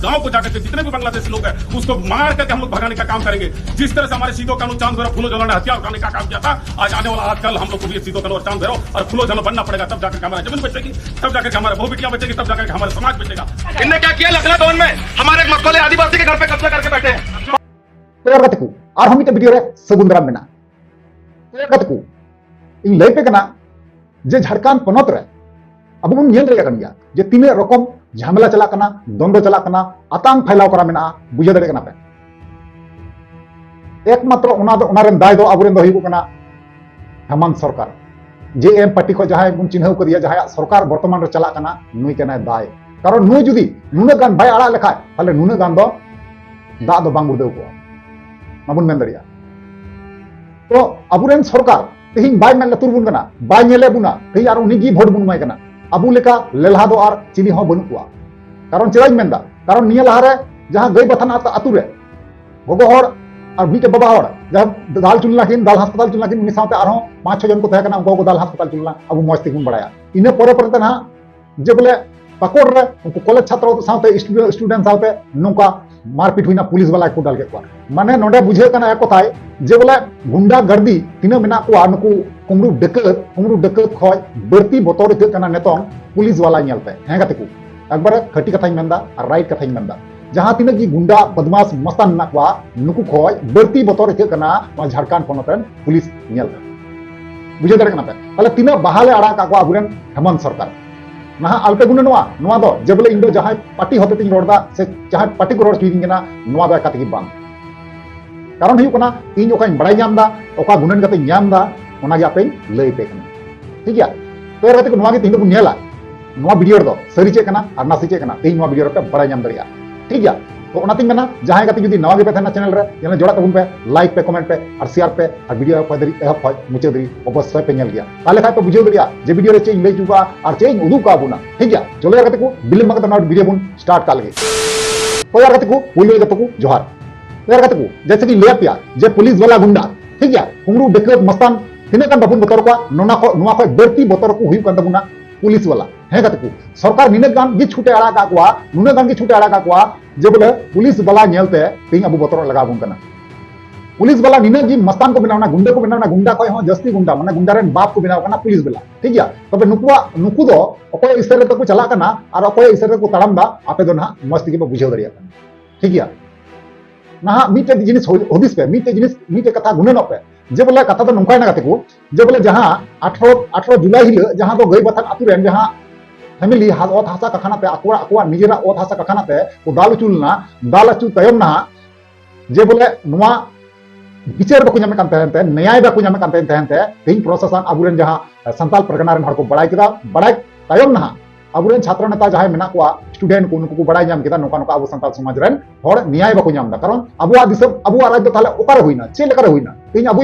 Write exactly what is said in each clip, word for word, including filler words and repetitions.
गांव को जाकर के जितने भी बांग्लादेशी लोग हैं, उसको मार करके हम लोग भगाने का काम करेंगे। जिस तरह से हमारे सिदो कान्हू, चांद भैरव, फूलो झलो ने हथियार उठाने का काम किया था, आज आने वाला आज कल हम लोग को भी सिदो कान्हू और चांद भैरव और फूलो झलो बनना पड़ेगा। तब जाकर के हमारा जमीन बचेगी, तब जाकर के हमारा बहु बिटिया बचेगी, तब जाकर के हमारा समाज बचेगा। इनने क्या किया लखनऊ भवन में? हमारे एक मक्कोले आदिवासी के घर पे कब्जा करके बैठे हैं। ᱛᱚ ᱜᱟᱛᱮ ᱠᱚ, ᱟᱨᱦᱚᱸ ᱢᱤᱫᱴᱮᱱ ᱵᱷᱤᱰᱤᱭᱳ ᱨᱮ ᱥᱟᱹᱜᱩᱱ ᱫᱟᱨᱟᱢ ᱢᱮᱱᱟᱜᱼᱟ᱾ ᱛᱚ ᱜᱟᱛᱮ ᱠᱚ, ᱤᱧ ᱞᱟᱹᱭ ᱯᱮ ᱠᱟᱱᱟ ᱡᱮ ᱡᱷᱟᱲᱠᱷᱚᱸᱰ ᱯᱚᱱᱚᱛ ᱨᱮ ᱟᱵᱚ ᱵᱚᱱ ᱧᱮᱞ ᱫᱟᱲᱮᱭᱟᱜ ᱠᱟᱱ ᱜᱮᱭᱟ ᱡᱮ ᱛᱤᱱᱟᱹᱜ ᱨᱚᱠᱚᱢ ᱡᱷᱟᱢᱮᱞᱟ ᱪᱟᱞᱟᱜ ᱠᱟᱱᱟ, ᱫᱚᱱᱫᱚ ᱪᱟᱞᱟᱜ ᱠᱟᱱᱟ, ᱟᱛᱟᱝ ᱯᱷᱟᱭᱞᱟᱣ ᱠᱚᱨᱟ ᱢᱮᱱᱟᱜᱼᱟ, ᱵᱩᱡᱷᱟᱹᱣ ᱫᱟᱲᱮᱭᱟᱜ ᱠᱟᱱᱟ ᱯᱮ᱾ ᱮᱠᱢᱟᱛᱨᱚ ᱚᱱᱟ ᱫᱚ, ᱚᱱᱟ ᱨᱮᱱ ᱫᱟᱭ ᱫᱚ ᱟᱵᱚᱨᱮᱱ ᱫᱚ ᱦᱩᱭᱩᱜ ᱠᱟᱱᱟ ᱦᱮᱢᱟᱱᱛ ᱥᱚᱨᱠᱟᱨ᱾ ᱡᱮ ᱮᱢ ᱯᱟᱨᱴᱤ ᱠᱷᱚᱱ ᱡᱟᱦᱟᱸᱭ ᱵᱚᱱ ᱪᱤᱱᱦᱟᱹᱣ ᱠᱟᱫᱮᱭᱟ, ᱡᱟᱦᱟᱸᱭᱟᱜ ᱥᱚᱨᱠᱟᱨ ᱵᱚᱨᱛᱚᱢᱟᱱ ᱨᱮ ᱪᱟᱞᱟᱜ ᱠᱟᱱᱟ, ᱱᱩᱭ ᱠᱟᱱᱟᱭ ᱫᱟᱭ᱾ ᱠᱟᱨᱚᱱ ᱱᱩᱭ ᱡᱩᱫᱤ ᱱᱩᱱᱟᱹᱜ ᱜᱟᱱ ᱵᱟᱭ ᱟᱲᱟᱜ ᱞᱮᱠᱷᱟᱡ, ᱛᱟᱦᱞᱮ ᱱᱩᱱᱟᱹᱜ ᱜᱟᱱ ᱫᱚ ᱫᱟᱜ ᱫᱚ ᱵᱟᱝ ᱜᱩᱲᱫᱟᱹᱣ ᱠᱚᱜᱼᱟ, ᱢᱟᱵᱚᱱ ᱢᱮᱱ ᱫᱟᱲᱮᱭᱟᱜᱼᱟ᱾ ᱛᱚ ᱟᱵᱚᱨᱮᱱ ᱥᱚᱨᱠᱟᱨ ᱛᱮᱦᱮᱧ ᱵᱟᱭ ᱢᱮᱫ ᱞᱩᱛᱩᱨ ᱵᱚᱱ ᱠᱟᱱᱟ, ᱵᱟᱭ ᱧᱮᱞᱮᱫ ᱵᱚᱱᱟ, ᱛᱮᱦᱮᱧ ᱟᱨ ᱩᱱᱤ ᱜᱮ ᱵᱷᱳᱴ ᱵᱚᱱ ᱮᱢᱟᱭ ᱠᱟᱱᱟ᱾ ᱟᱵᱚ ᱞᱮᱠᱟ ᱞᱮᱞᱦᱟ ᱫᱚ ᱟᱨ ᱪᱤᱞᱤ ᱦᱚᱸ ᱵᱟᱹᱱᱩᱜ ᱠᱚᱣᱟ᱾ ᱠᱟᱨᱚᱱ ᱪᱮᱫᱟᱜ ᱤᱧ ᱢᱮᱱᱫᱟ? ᱠᱟᱨᱚᱱ ᱱᱤᱭᱟᱹ ᱞᱟᱦᱟᱨᱮ ᱡᱟᱦᱟᱸ ᱜᱟᱹᱭ ᱵᱟᱛᱷᱟᱱ ᱟᱛ-, ᱟᱛᱩ ᱨᱮ ᱜᱚᱜᱚ ᱦᱚᱲ ᱟᱨ ᱢᱤᱫᱴᱮᱡ ᱵᱟᱵᱟ ᱦᱚᱲ ᱡᱟᱦᱟᱸ ᱫᱟᱞ ᱦᱚᱪᱚ ᱞᱮᱱᱟ ᱠᱤᱱ, ᱫᱟᱞ ᱦᱟᱥᱯᱟᱛᱟᱞ ᱦᱚᱪᱚ ᱞᱮᱱᱟ ᱠᱤᱱ, ᱩᱱᱤ ᱥᱟᱶᱛᱮ ᱟᱨᱦᱚᱸ ᱯᱟᱸᱪ ᱪᱷᱚ ᱡᱚᱱ ᱠᱚ ᱛᱟᱦᱮᱸ ᱠᱟᱱᱟ, ᱩᱱᱠᱩ ᱦᱚᱸᱠᱚ ᱫᱟᱞ ᱦᱟᱥᱯᱟᱛᱟᱞ ᱦᱚᱪᱚ ᱞᱮᱱᱟ, ᱟᱵᱚ ᱢᱚᱸᱡᱽ ᱛᱮᱜᱮ ᱵᱚᱱ ᱵᱟᱲᱟᱭᱟ᱾ ᱤᱱᱟᱹ ᱯᱚᱨᱮ ᱯᱚᱨᱮ ᱛᱮ ᱱᱟᱦᱟᱜ ᱡᱮ ᱵᱚᱞᱮ ᱯᱟᱠᱚᱲ ᱨᱮ ᱩᱱᱠᱩ ᱠᱚᱞᱮᱡᱽ ᱪᱷᱟᱛᱨᱚ ᱥᱟᱶᱛᱮ ᱥᱴᱩᱰᱮᱱᱴ, ᱥᱴᱩᱰᱮᱱᱴ ᱥᱟᱶᱛᱮ ᱱᱚᱝᱠᱟ ᱢᱟᱨᱯᱤᱴ ᱦᱩᱭᱱᱟ, ᱯᱩᱞᱤᱥ ᱵᱟᱞᱟ ᱠᱚ ᱫᱟᱞ ᱠᱮᱫ ᱠᱚᱣᱟ᱾ ᱢᱟᱱᱮ ᱱᱚᱰᱮ ᱵᱩᱡᱷᱟᱹᱜ ᱠᱟᱱᱟ ᱮᱠ ᱠᱚᱛᱷᱟᱭ ᱡᱮ ᱵᱚᱞᱮ ᱜᱩᱱᱰᱟ ᱜᱟᱨᱫᱤ ᱛᱤᱱᱟᱹᱜ ᱢᱮᱱᱟᱜ ᱠᱚᱣᱟ, ᱱᱩᱠᱩ ᱠᱩᱢᱲᱩ ᱰᱟᱹᱠᱟᱹᱛ, ᱠᱩᱢᱲᱩ ᱰᱟᱹᱠᱟᱹᱛ ᱠᱷᱚᱡ ᱵᱟᱹᱲᱛᱤ ᱵᱚᱛᱚᱨ ᱟᱹᱭᱠᱟᱹᱜ ᱠᱟᱱᱟ ᱱᱤᱛᱚᱝ ᱯᱩᱞᱤᱥ ᱵᱟᱞᱟ ᱧᱮᱞᱛᱮ᱾ ᱦᱮᱸ ᱜᱟᱛᱮ ᱠᱚ, ᱮᱠᱵᱟᱨᱮ ᱠᱷᱟᱹᱴᱤ ᱠᱟᱛᱷᱟᱧ ᱢᱮᱱᱫᱟ ᱟᱨ ᱨᱟᱭᱤᱴ ᱠᱟᱛᱷᱟᱧ ᱢᱮᱱᱫᱟ᱾ ᱡᱟᱦᱟᱸ ᱛᱤᱱᱟᱹᱜ ᱜᱮ ᱜᱩᱱᱰᱟ ᱵᱚᱫᱢᱟᱥ ᱢᱚᱥᱛᱟᱱ ᱢᱮᱱᱟᱜ ᱠᱚᱣᱟ, ᱱᱩᱠᱩ ᱠᱷᱚᱡ ᱵᱟᱹᱲᱛᱤ ᱵᱚᱛᱚᱨ ᱟᱹᱭᱠᱟᱹᱜ ᱠᱟᱱᱟ ᱱᱚᱣᱟ ᱡᱷᱟᱲᱠᱷᱚᱸᱰ ᱯᱚᱱᱚᱛ ᱨᱮᱱ ᱯᱩᱞᱤᱥ ᱧᱮᱞᱛᱮ᱾ ᱵᱩᱡᱷᱟᱹᱣ ᱫᱟᱲᱮᱭᱟᱜ ᱠᱟᱱᱟ ᱯᱮ? ᱛᱟᱦᱞᱮ ᱛᱤᱱᱟᱹᱜ ᱵᱟᱦᱟᱞᱮ ᱟᱲᱟᱜ ᱟᱠᱟᱫ ᱠᱚᱣᱟ ᱟᱵᱚᱨᱮᱱ ᱦᱮᱢᱚᱱᱛ ᱥᱚᱨᱠᱟᱨ᱾ ᱱᱟᱦᱟᱜ ᱟᱞᱚᱯᱮ ᱜᱩᱱᱟᱹᱱᱚᱜᱼᱟ ᱱᱚᱣᱟ ᱫᱚ, ᱡᱮ ᱵᱚᱞᱮ ᱤᱧ ᱫᱚ ᱡᱟᱦᱟᱸᱭ ᱯᱟᱨᱴᱤ ᱦᱚᱛᱮ ᱛᱤᱧ ᱨᱚᱲ ᱮᱫᱟ ᱥᱮ ᱡᱟᱦᱟᱸᱭ ᱯᱟᱨᱴᱤ ᱠᱚ ᱨᱚᱲ ᱦᱚᱪᱚᱭᱤᱧ ᱠᱟᱱᱟ, ᱱᱚᱣᱟ ᱫᱚ ᱮᱠᱟᱞ ᱛᱮᱜᱮ ᱵᱟᱝ᱾ ᱠᱟᱨᱚᱱ ᱦᱩᱭᱩᱜ ᱠᱟᱱᱟ, ᱤᱧ ᱚᱠᱟᱧ ᱵᱟᱲᱟᱭ ᱧᱟᱢ ᱮᱫᱟ, ᱚᱠᱟ ᱜᱩᱱᱟᱹᱱ ᱠᱟᱛᱮᱧ ᱧᱟᱢ ᱮᱫᱟ, ᱚᱱᱟᱜᱮ ᱟᱯᱮᱧ ᱞᱟᱹᱭ ᱟᱯᱮ ᱠᱟᱱᱟ᱾ ᱴᱷᱤᱠ ᱜᱮᱭᱟ? ᱛᱚ ᱜᱟᱛᱮ ᱠᱚ, ᱱᱚᱣᱟ ᱜᱮ ᱛᱮᱦᱮᱧ ᱫᱚᱵᱚᱱ ᱧᱮᱞᱟ, ᱱᱚᱣᱟ ᱵᱷᱤᱰᱤᱭᱳ ᱨᱮᱫᱚ ᱥᱟᱹᱨᱤ ᱪᱮᱫ ᱠᱟᱱᱟ ᱟᱨ ᱱᱟᱥᱮ ᱪᱮᱫ ᱠᱟᱱᱟ, ᱛᱮᱦᱮᱧ ᱱᱚᱣᱟ ᱵᱷᱤᱰᱤᱭᱳ ᱨᱮᱯᱮ ᱵᱟᱲᱟᱭ ᱧᱟᱢ ᱫᱟᱲᱮᱭᱟᱜᱼᱟ᱾ ᱴᱷᱤᱠ ᱜᱮᱭᱟ? ᱛᱚ ᱚᱱᱟᱛᱤᱧ ᱢᱮᱱᱟ, ᱡᱟᱦᱟᱸᱭ ᱜᱟᱛᱮ ᱡᱩᱫᱤ ᱱᱟᱣᱟ ᱜᱮᱯᱮ ᱛᱟᱦᱮᱱᱟ ᱪᱮᱱᱮᱞ ᱨᱮ, ᱧᱮᱞ ᱡᱚᱲᱟᱜ ᱛᱟᱵᱚᱱ ᱯᱮ, ᱞᱟᱭᱤᱠ ᱯᱮ, ᱠᱚᱢᱮᱱᱴ ᱯᱮ ᱟᱨ ᱥᱮᱭᱟᱨ ᱯᱮ, ᱟᱨ ᱵᱷᱤᱰᱤᱭᱳ ᱮᱦᱚᱵ ᱠᱷᱚᱡ ᱮᱦᱚᱵ ᱠᱷᱚᱡ ᱢᱩᱪᱟᱹᱫ ᱫᱷᱟᱹᱵᱤᱡ ᱚᱵᱚᱥᱥᱳᱭ ᱯᱮ ᱧᱮᱞ ᱜᱮᱭᱟ᱾ ᱛᱟᱦᱞᱮ ᱠᱷᱟᱡ ᱯᱮ ᱵᱩᱡᱷᱟᱹᱣ ᱫᱟᱲᱮᱭᱟᱜᱼᱟ ᱡᱮ ᱵᱷᱤᱰᱤᱭᱳ ᱨᱮ ᱪᱮᱫ ᱤᱧ ᱞᱟᱹᱭ ᱦᱚᱪᱚ ᱠᱟᱜᱼᱟ ᱟᱨ ᱪᱮᱫ ᱤᱧ ᱩᱫᱩᱜ ᱠᱟᱜ ᱵᱚᱱᱟ᱾ ᱴᱷᱤᱠ ᱜᱮᱭᱟ? ᱪᱚᱞᱚ ᱭᱟᱨ ᱜᱟᱛᱮ ᱠᱚ, ᱵᱤᱞᱚᱢ ᱵᱟᱝ ᱠᱟᱛᱮ ᱱᱚᱣᱟ ᱵᱷᱤᱰᱤᱭᱳ ᱵᱚᱱ ᱥᱴᱟᱨᱴ ᱠᱟᱜ ᱞᱮᱜᱮ᱾ ᱛᱚ ᱭᱟᱨ ᱜᱟᱛᱮ ᱠᱚ, ᱯᱩᱭᱞᱩ ᱨᱮ ᱡᱚᱛᱚ ᱠᱚ ᱡᱚᱦᱟᱨ᱾ ᱛᱚ ᱭᱟᱨ ᱜᱟᱛᱮ ᱠᱚ, ᱡᱮᱭᱥᱮ ᱠᱤ ᱞᱟᱹᱭᱟᱫ ᱯᱮᱭᱟ ᱡᱮ ᱯᱩᱞᱤᱥ ᱵᱟᱞᱟ ᱜᱩᱱᱰᱟ, ᱴᱷᱤᱠ ᱜᱮᱭᱟ, ᱠᱩᱢᱲᱩ ᱰᱟᱹᱠᱟᱹᱛ ᱢᱟᱥᱛᱟᱱ ᱛᱤᱱᱟᱹᱜ ᱜᱟᱱ ᱵᱟᱵᱚᱱ ᱵᱚᱛᱚᱨ ᱠᱚᱣᱟ, ᱱᱚᱣᱟ ᱠᱷᱚᱡ, ᱱᱚᱣᱟ ᱠᱷᱚᱡ ᱵᱟᱹᱲᱛᱤ ᱵᱚᱛᱚᱨ ᱠᱚ ᱦᱩᱭᱩᱜ ᱠᱟᱱ ᱛᱟᱵᱚᱱᱟ ᱯᱩᱞᱤᱥ ᱵᱟᱞᱟ᱾ ᱦᱮᱸ ᱜᱟᱛᱮ ᱠᱚ, ᱥᱚᱨᱠᱟᱨ ᱱᱤᱱᱟᱹᱜ ᱜᱟᱱ ᱜᱮ ᱪᱷᱩᱴ ᱮ ᱟᱲᱟᱜ ᱟᱠᱟᱫ ᱠᱚᱣᱟ, ᱱᱩᱱᱟᱹᱜ ᱜᱟᱱ ᱜᱮ ᱪᱷᱩᱴ ᱮ ᱟᱲᱟᱜ ᱟᱠᱟᱫ ᱠᱚᱣᱟ ᱡᱮ ᱵᱚᱞᱮ ᱯᱩᱞᱤᱥ ᱵᱟᱞᱟ ᱧᱮᱞᱛᱮ ᱛᱮᱦᱮᱧ ᱟᱵᱚ ᱵᱚᱛᱚᱨᱚᱜ ᱞᱟᱜᱟᱣ ᱵᱚᱱ ᱠᱟᱱᱟ᱾ ᱯᱩᱞᱤᱥ ᱵᱟᱞᱟ ᱱᱤᱱᱟᱹᱜ ᱜᱮ ᱢᱟᱥᱛᱟᱱ ᱠᱚ ᱵᱮᱱᱟᱣ ᱮᱱᱟ, ᱜᱩᱱᱰᱟᱹ ᱠᱚ ᱵᱮᱱᱟᱣ ᱮᱱᱟ, ᱜᱩᱱᱰᱟ ᱠᱷᱚᱱ ᱦᱚᱸ ᱡᱟᱹᱥᱛᱤ ᱜᱩᱱᱰᱟ, ᱢᱟᱱᱮ ᱜᱩᱱᱰᱟ ᱨᱮᱱ ᱵᱟᱯ ᱠᱚ ᱵᱮᱱᱟᱣ ᱠᱟᱱᱟ ᱯᱩᱞᱤᱥ ᱵᱟᱞᱟ, ᱴᱷᱤᱠ ᱜᱮᱭᱟ᱾ ᱛᱚᱵᱮ ᱱᱩᱠᱩᱣᱟᱜ, ᱱᱩᱠᱩ ᱫᱚ ᱚᱠᱚᱭᱟᱜ ᱤᱥᱟᱹᱨᱟ ᱛᱮᱠᱚ ᱪᱟᱞᱟᱜ ᱠᱟᱱᱟ ᱟᱨ ᱚᱠᱚᱭᱟᱜ ᱤᱥᱟᱹᱨᱟ ᱛᱮᱠᱚ ᱛᱟᱲᱟᱢ ᱮᱫᱟ, ᱟᱯᱮ ᱫᱚ ᱱᱟᱦᱟᱜ ᱢᱚᱡᱽ ᱛᱮᱜᱮ ᱯᱮ ᱵᱩᱡᱷᱟᱹᱣ ᱫᱟᱲᱮᱭᱟᱜ ᱠᱟᱱᱟ, ᱴᱷᱤᱠ ᱜᱮᱭᱟ᱾ ᱱᱟᱦᱟᱜ ᱢᱤᱫᱴᱮᱡ ᱡᱤᱱᱤᱥ ᱦᱩ-, ᱦᱩᱫᱤᱥ ᱯᱮ, ᱢᱤᱫᱴᱮᱡ ᱡᱤᱱᱤᱥ, ᱢᱤᱫᱴᱮᱡ ᱠᱟᱛᱷᱟ ᱜᱩᱱᱟᱹᱱᱚᱜ ᱯᱮ, ᱡᱮ ᱵᱚᱞᱮ ᱠᱟᱛᱷᱟ ᱫᱚ ᱱᱚᱝᱠᱟᱭᱮᱱᱟ ᱜᱟᱛᱮ ᱠᱚ, ᱡᱮ ᱵᱚᱞᱮ ᱡᱟᱦᱟᱸ ᱟᱴᱷᱨᱚ, ᱟᱴᱷᱨᱚ ᱡᱩᱞᱟᱭ ᱦᱤᱞᱳᱜ ᱡᱟᱦᱟᱸ ᱫᱚ ᱜᱟᱹᱭ ᱵᱟᱛᱷᱟᱱ ᱟᱛᱳ ᱨᱮᱱ ᱡᱟᱦᱟᱸ ᱯᱷᱮᱢᱤᱞᱤ ᱦᱟ-, ᱚᱛ ᱦᱟᱥᱟ ᱠᱟᱠᱷᱟᱱᱟ ᱛᱮ, ᱟᱠᱚᱣᱟᱜ, ᱟᱠᱚᱣᱟᱜ ᱱᱤᱡᱮᱨᱟᱜ ᱚᱛ ᱦᱟᱥᱟ ᱠᱟᱠᱷᱟᱱᱟ ᱛᱮ ᱠᱚ ᱫᱟᱞ ᱦᱚᱪᱚ ᱞᱮᱱᱟ, ᱫᱟᱞ ᱦᱚᱪᱚ ᱛᱟᱭᱚᱢ ᱱᱟᱦᱟᱜ ᱡᱮ ᱵᱚᱞᱮ ᱱᱚᱣᱟ ᱵᱤᱪᱟᱹᱨ ᱵᱟᱠᱚ ᱧᱟᱢᱮᱫ ᱠᱟᱱ ᱛᱟᱦᱮᱸ ᱛᱮ, ᱱᱮᱭᱟᱭ ᱵᱟᱠᱚ ᱧᱟᱢᱮᱫ ᱠᱟᱱ ᱛᱟᱦᱮᱸ ᱛᱮ, ᱛᱮᱦᱮᱧ ᱯᱨᱚᱥᱟᱥᱚᱱ ᱟᱵᱚᱨᱮᱱ ᱡᱟᱦᱟᱸ ᱥᱟᱱᱛᱟᱞ ᱯᱟᱨᱜᱟᱱᱟ ᱨᱮᱱ ᱦᱚᱲ ᱠᱚ ᱵᱟᱲᱟᱭ ᱠᱮᱫᱟ, ᱵᱟᱲᱟᱭ ᱛᱟᱭᱚᱢ ᱱᱟᱦᱟᱜ ᱟᱵᱚᱨᱮᱱ ᱪᱷᱟᱛᱨᱚ ᱱᱮᱛᱟ ᱡᱟᱦᱟᱸᱭ ᱢᱮᱱᱟᱜ ᱠᱚᱣᱟ, ᱥᱴᱩᱰᱮᱱᱴ ᱠᱚ, ᱱᱩᱠᱩ ᱠᱚ ᱵᱟᱲᱟᱭ ᱧᱟᱢ ᱠᱮᱫᱟ ᱱᱚᱝᱠᱟ ᱱᱚᱝᱠᱟ ᱟᱵᱚ ᱥᱟᱱᱛᱟᱞ ᱥᱚᱢᱟᱡᱽ ᱨᱮᱱ ᱦᱚᱲ ᱱᱮᱭᱟᱭ ᱵᱟᱠᱚ ᱧᱟᱢ ᱮᱫᱟ᱾ ᱠᱟᱨᱚᱱ ᱟᱵᱚᱣᱟᱜ ᱫᱤᱥᱚᱢ, ᱟᱵᱚᱣᱟᱜ ᱨᱟᱡᱽ ᱫᱚ ᱛᱟᱦᱞᱮ ᱚᱠᱟᱨᱮ ᱦᱩᱭᱱᱟ? ᱪᱮᱫ ᱞᱮᱠᱟᱨᱮ ᱦᱩᱭᱱᱟ? ᱛᱮᱦᱮᱧ ᱟᱵᱚ